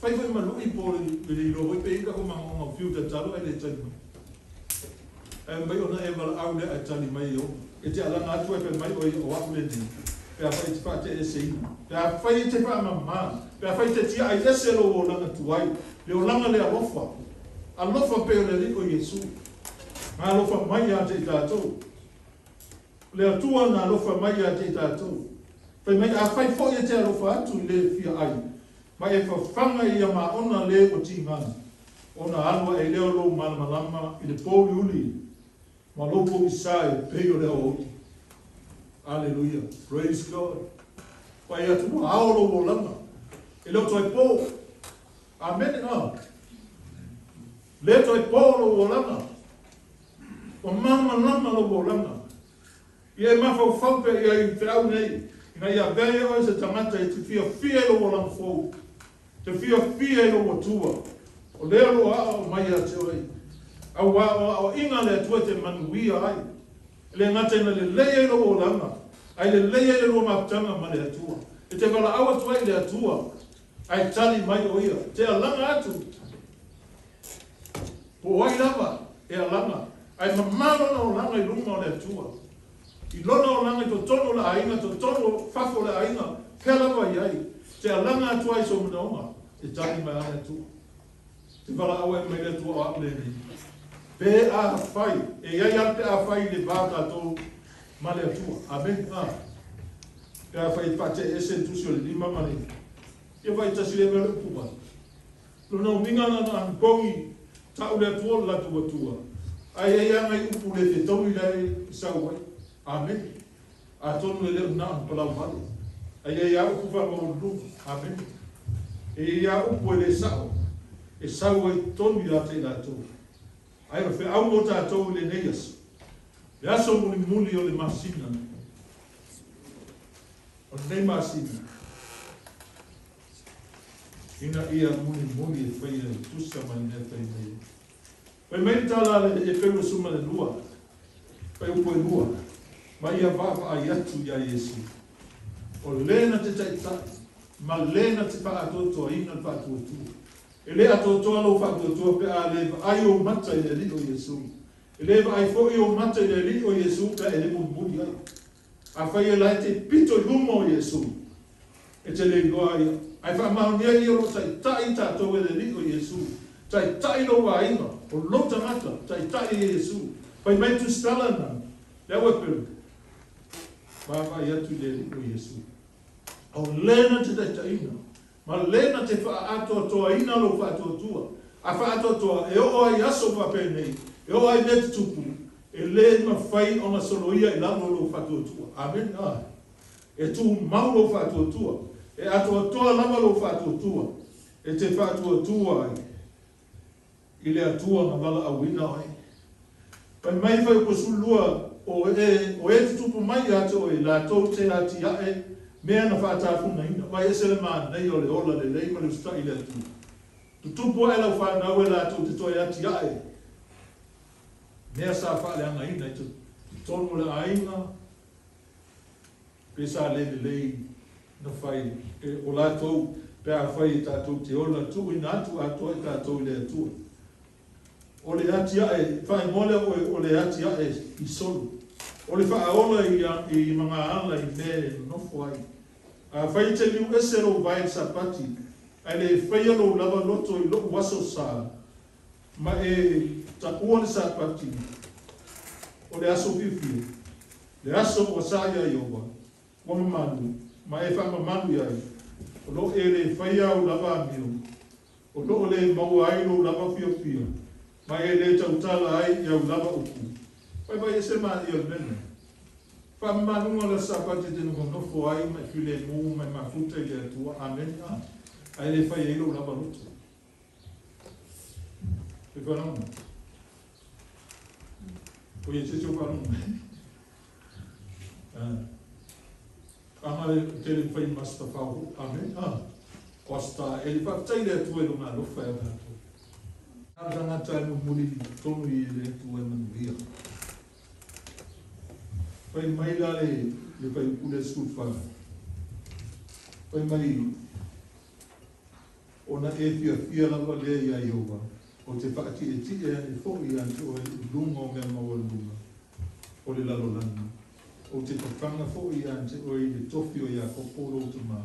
[SPEAKER 1] Fai foi ma lui po o le le iloa foi pe i ai tatou manaoga o fiu tatalo ae le tali mai. Ae mai ona e valaau lea ae tali mai Ieova. E te alaga atu ae fai mai oe o a'u lenei, pe afai e te faate'eseina, pe afai e te faamama, pe afai e te tia'i ese lou olaga tuai, le olaga le alofa, alofa pei o le Alii o Iesu, na alofa mai ia te i tatou. O le Atua na alofa mai ia te i tatou. Fai mai, afai foi e te alofa atu i le fia ai, ma e fafaga i ia maona le ua tiga, ona alu aʻe lea o lou malamalama i le pōuliuli ma lou pogisa e pei o le aoauli. Aleluia. Praise God. Fai atu ua ao lou olaga. E le o toe pō. Amene. A. Le toe pō lou olaga. Ua malamalama lou olaga. Ia e mafaufau pea i ai i feau nei, ina ia avea ai oe se tagata e te fiafia i lou olaga fou, te fiafia i lou Atua, o lea o lo o aoao mai ia te oe, auā o aoaiga a le Atua e te manuia ai, e le gata ina lelei ai lou olaga, ae lelei ai le lua mafutaga ma le Atua. E te valaau atu ai i le Atua, ae tali mai o Ia, te alaga atu. Po o ai lava e alaga, ae mamā lona olaga i luma o le Atua, i lona olaga i totonu o le aiga, totonu o fafo o le aiga, fea lava i ai, te alaga atu ai sou manaoga, e tali mai lava le Atua. Te valaau ae mai le Atua o a'u lenei. Pe afai, e i ai lava le pe afai i le va o tatou ma le Atua. Amene. A. Pe afai e faate'e ese le tusi o le lima ma le ia vaitasi lea mea o le upu vale. Lona uiga na ona anapogi ta'u le Atua o le latou Atua, ae i ai lava nai upu le fetaui la e sau ai. Amene. Atonu e le o na ona palau vale, ae i ai lava upu faamaualuluga. Amene. E i ai lava upu e le sa'o e sau ai totonu ia te i latou. Ae o le feau mo tatou i lenei aso, le aso mulimuli o le masina, o lenei masina. Ina ia mulimuli e faia e tusa ma le mea fai mai ai. Fai mai le tala a le Eperu 12, fuaiupu e 2, ma ia vaavaai atu iā Iesu, o le na te taitai ma le na te faaatoatoaina le faatuatua. E le atoatoa lou faatuatua pe a le vaai ou mata i le Alii o Iesu. E le vaai foi ou mata i le Alii o Iesu pe a e le mulimuli ai. Afai e la e te pito i luma o Iesu, e te le iloa ai. Ae faamaonia ia o lo o taitai tatou e le Alii o Iesu. Taitai lou aiga, o lou tagata, taitai e Iesu. Fai mai le tusitala na, le au Eperu, vaavaai atu i le Alii o Iesu. O le na te taitaiina, ma le na te faaatoatoaina lou faatuatua. A faaatoatoa, e oo ai i aso faapenei, e oo ai i mea tutupu, e le mafai ona soloia i lalo lou faatuatua. Amene. E tumau lou faatuatua. E atoatoa lava lou faatuatua e te faatuatua ai i le Atua na valaauina oe. Fai mai fuaiupu 12, O e, o e tutupu mai ia te oe, latou te atiae mea na faatafunaina. Vaai ese le manaia o le ola lelei ma le usitai i le Atua. Tutupu ae lau fanau e latou te toe atiae mea sa faaleagaina i totonu o le aiga, pe sa le lelei na fai e o latou, pe afai e tatou te ola tuuina atu atoa i tatou i le Atua. O le atiae, faaigoa lea oe o le atiae i solo. O le faaola i magaala i mea e nonofo ai. Afai e te liu ese lou vae i le Sapati, ae le faia lou lava loto i lou aso sa, ma e taua le Sapati o le aso fiafia, le aso ua sa iā Ieova, ua mamalu, ma e faamamalu i ai, o lo o e le faia au lava amio, o lo o le maua ai lou lava fiafia, ma e le tautala ai i au lava upu. Vaivai ese maia o le mea lenei. Faamamaluga o le aso Sapati e te nofonofo ai ma e filemu ma e mafuta i le Atua. Amene. Ae le fai ai lou lava loto. E faalogo. O ia te faalogo mai. Aga e tele fai masta fao. Amen. O asta e le faafetai le Atua i lona alofa ia tatou. A tagata e mulimuli tonu i le Atua e manuia. Fai mai la le fuaiupu lea 14. Fai mai ona e fiafia lava lea iā Ieova, ou te faatietie ane foi ia te oe i luga o mea maualuluga o le lalolagi, ou te fafaga foi ia te oe i le tofi o Iakopo lou tamā,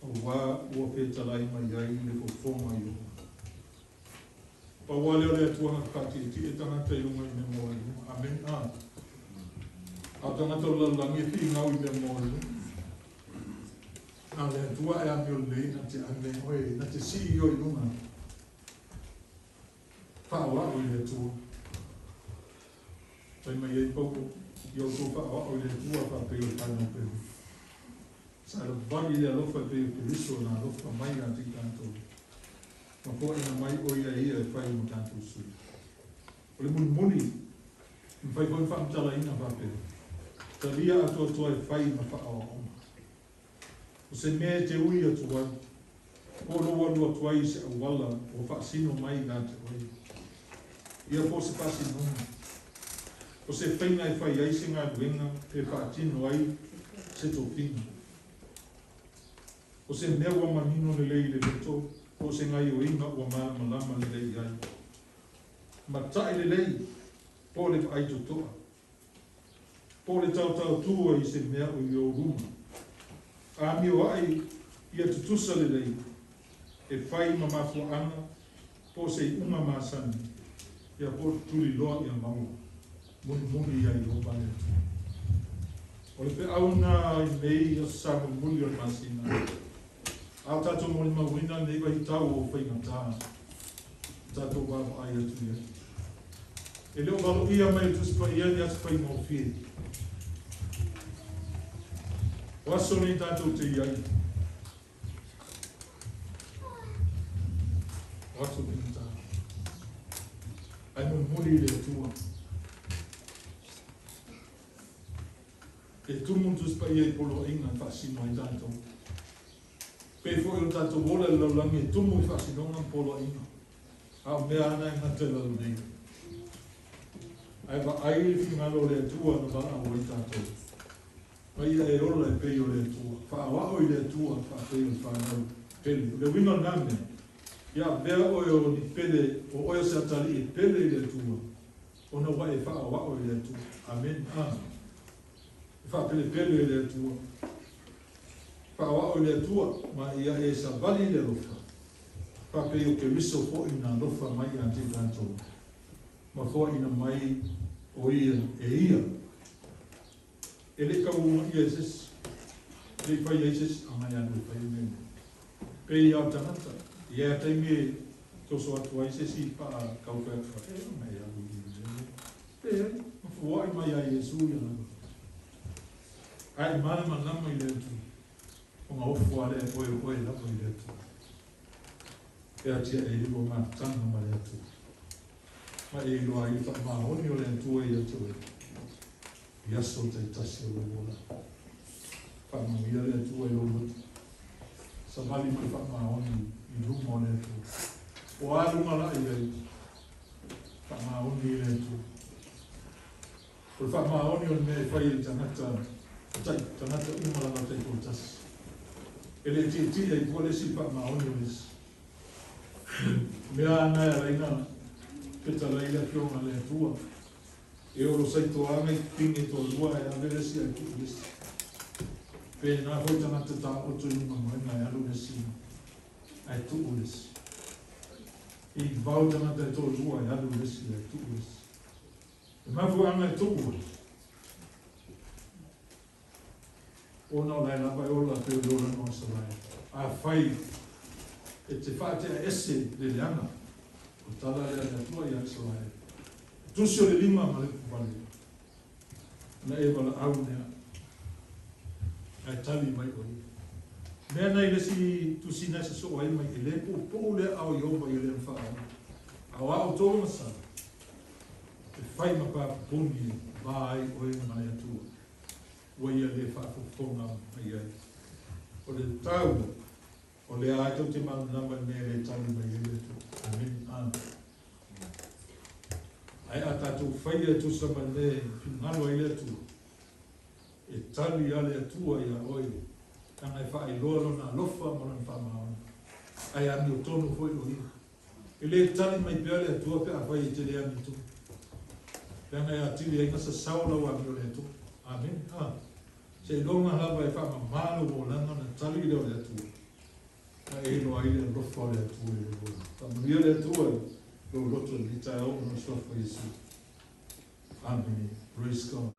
[SPEAKER 1] auā ua fetalai mai ai le fofoga o Ieova. Pau lava lea o le Atua na te faatietie tagata i luga i mea maualuluga. Amene. A o tagata o le lalolagi e finau i mea maualuluga. A o le Atua e amio lelei na te ame oe, na te sii oe i luga. Faaoao i le Atua. Fai mai ai Paulo, ia outou faaoao i le Atua faapei o le fanau pele. Savali le alofa e pei o Keriso na alofa mai ia te i tatou, ma foaiina mai o ia ia e fai ma tatou sui. O le mulimuli, e mafai foi ona faamatalaina faapea, Talia atoatoa e fai ma faaoaoga. O se mea e te ui atu ai, po o lou alu atu ai i se auala ua faasino mai ia te oe, ia po o se faasinoga, o se faiga e fai ai se galuega pe faatino ai se tofiga. O se mea ua manino lelei i le loto po o se gaioiga ua malamalama lelei i ai. Matai lelei po o le vaai totoa, po o le taotaotua i se mea o i ou luma. Amio ae ia tutusa lelei e fai ma mafuaaga po o se iuga masani, ia po o le tuliloa ia maua mulimuli iā Ieova le Atua. O le feau lena i lenei aso sa mulimuli o le masina, a o tatou molimauina lenei vaitau o faigata tatou vaavaai atu i ai. E le o valoia mai e le Tusi Paia ni aso faigofie. O aso nei tatou te i ai, o aso faigata. Ae mulimuli i le Atua. E tumu le Tusi Paia i poloaiga e faasino ai tatou. Pei fo'i o le tatou ola i le lalolagi e tumu i faasinoga ma poloaiga, a o mea lava na e gata i lalo nei. Ae vaai i le finagalo o le Atua na valaau ai tatou, ma ia e ola e pei o le Atua, faaoao i le Atua faapei o le fanau pele. O le uiga o lena mea, ia avea oe o ni pele, o oe o se atalii e pele i le Atua, ona ua e faaoao i le Atua. Amene. E faapelepele i le Atua. Faaoao i le Atua, ma ia e savali i le alofa, faapei o Keriso foi na alofa mai ia te i tatou, ma foaina mai o ia e ia. E le i tauumaia e se isi, e le i faia ai se isi, a na e alu e fai le mea lea. Pei lava o le tagata, e i ai lava taimi e toso atu ai se isi paa tau fai atu faapea, e na e alu i le mea lea. Leai, na foai mai lava e Iesu ia lava. Ae malamalama i le Atua, ona ofo lava lea e oe o oe lava i le Atua. E atiae ai lua mafutaga ma le Atua, ma e iloa ai le faamaoni o le Atua ia te oe i aso taitasi o lou olaga. Faamanuia le Atua i lou loto, savali ma le faamaoni i luma o le Atua. O a luga laa i ai, faamaoni i le Atua. O le faamaoni o le mea e fai e le tagata, tagata uma lava taitoatasi. E le tietie ai fua le isi i le faamaoni o le isi. O mea lava na e ala ai ona fetalai le Afioga a le Atua, e olo saitoaga i pipigi e toalua ae ave le isi ae tuu le isi. Pena foi tagata taoto i luga moega e alu le isi ae tuu le isi. I vao tagata e toalua e alu le isi ae tuu le isi. E mafuaaga e tuu ai, ona o la e lava e ola pei o le olaga o Isaraele. Afai e te faatea ese le leaga, o le tala lea a le Atua ia Isaraele, e tusi o le lima ma le upuvale, ona e valaau lea, ae tali mai o ia. Mea na i le isi tusi na e sosoo ai mai, e le puupuu le aao o Ieova ia le ona faaola, a o a outou agasala, e fai ma papupuni e va ai oe ma le Atua, ua ia le faafofoga mai ai. O le taua, o lea lava tou te malamalama i le mea e le tali mai ai le Atua. Amene. Ae a tatou faia e tusa ma le mea e finagalo ai le Atua, e tali lava le Atua iā oe, leaga e faailoa Lona alofa ma Lona faamaoni, ae amiotonu foi o Ia. E le tali mai pea le Atua pe afai e te le amiotonu, leaga e atili ai ona sasao lau amio i le Atua. Amene. Seiloga lava e faamama lou olaga ona tali lea o le Atua, ma e iloa ai le alofa o le Atua i lou ola. Faamanuia le Atua i lou loto i lenei taeao ona o le suafa o Iesu. Amene. Praise God.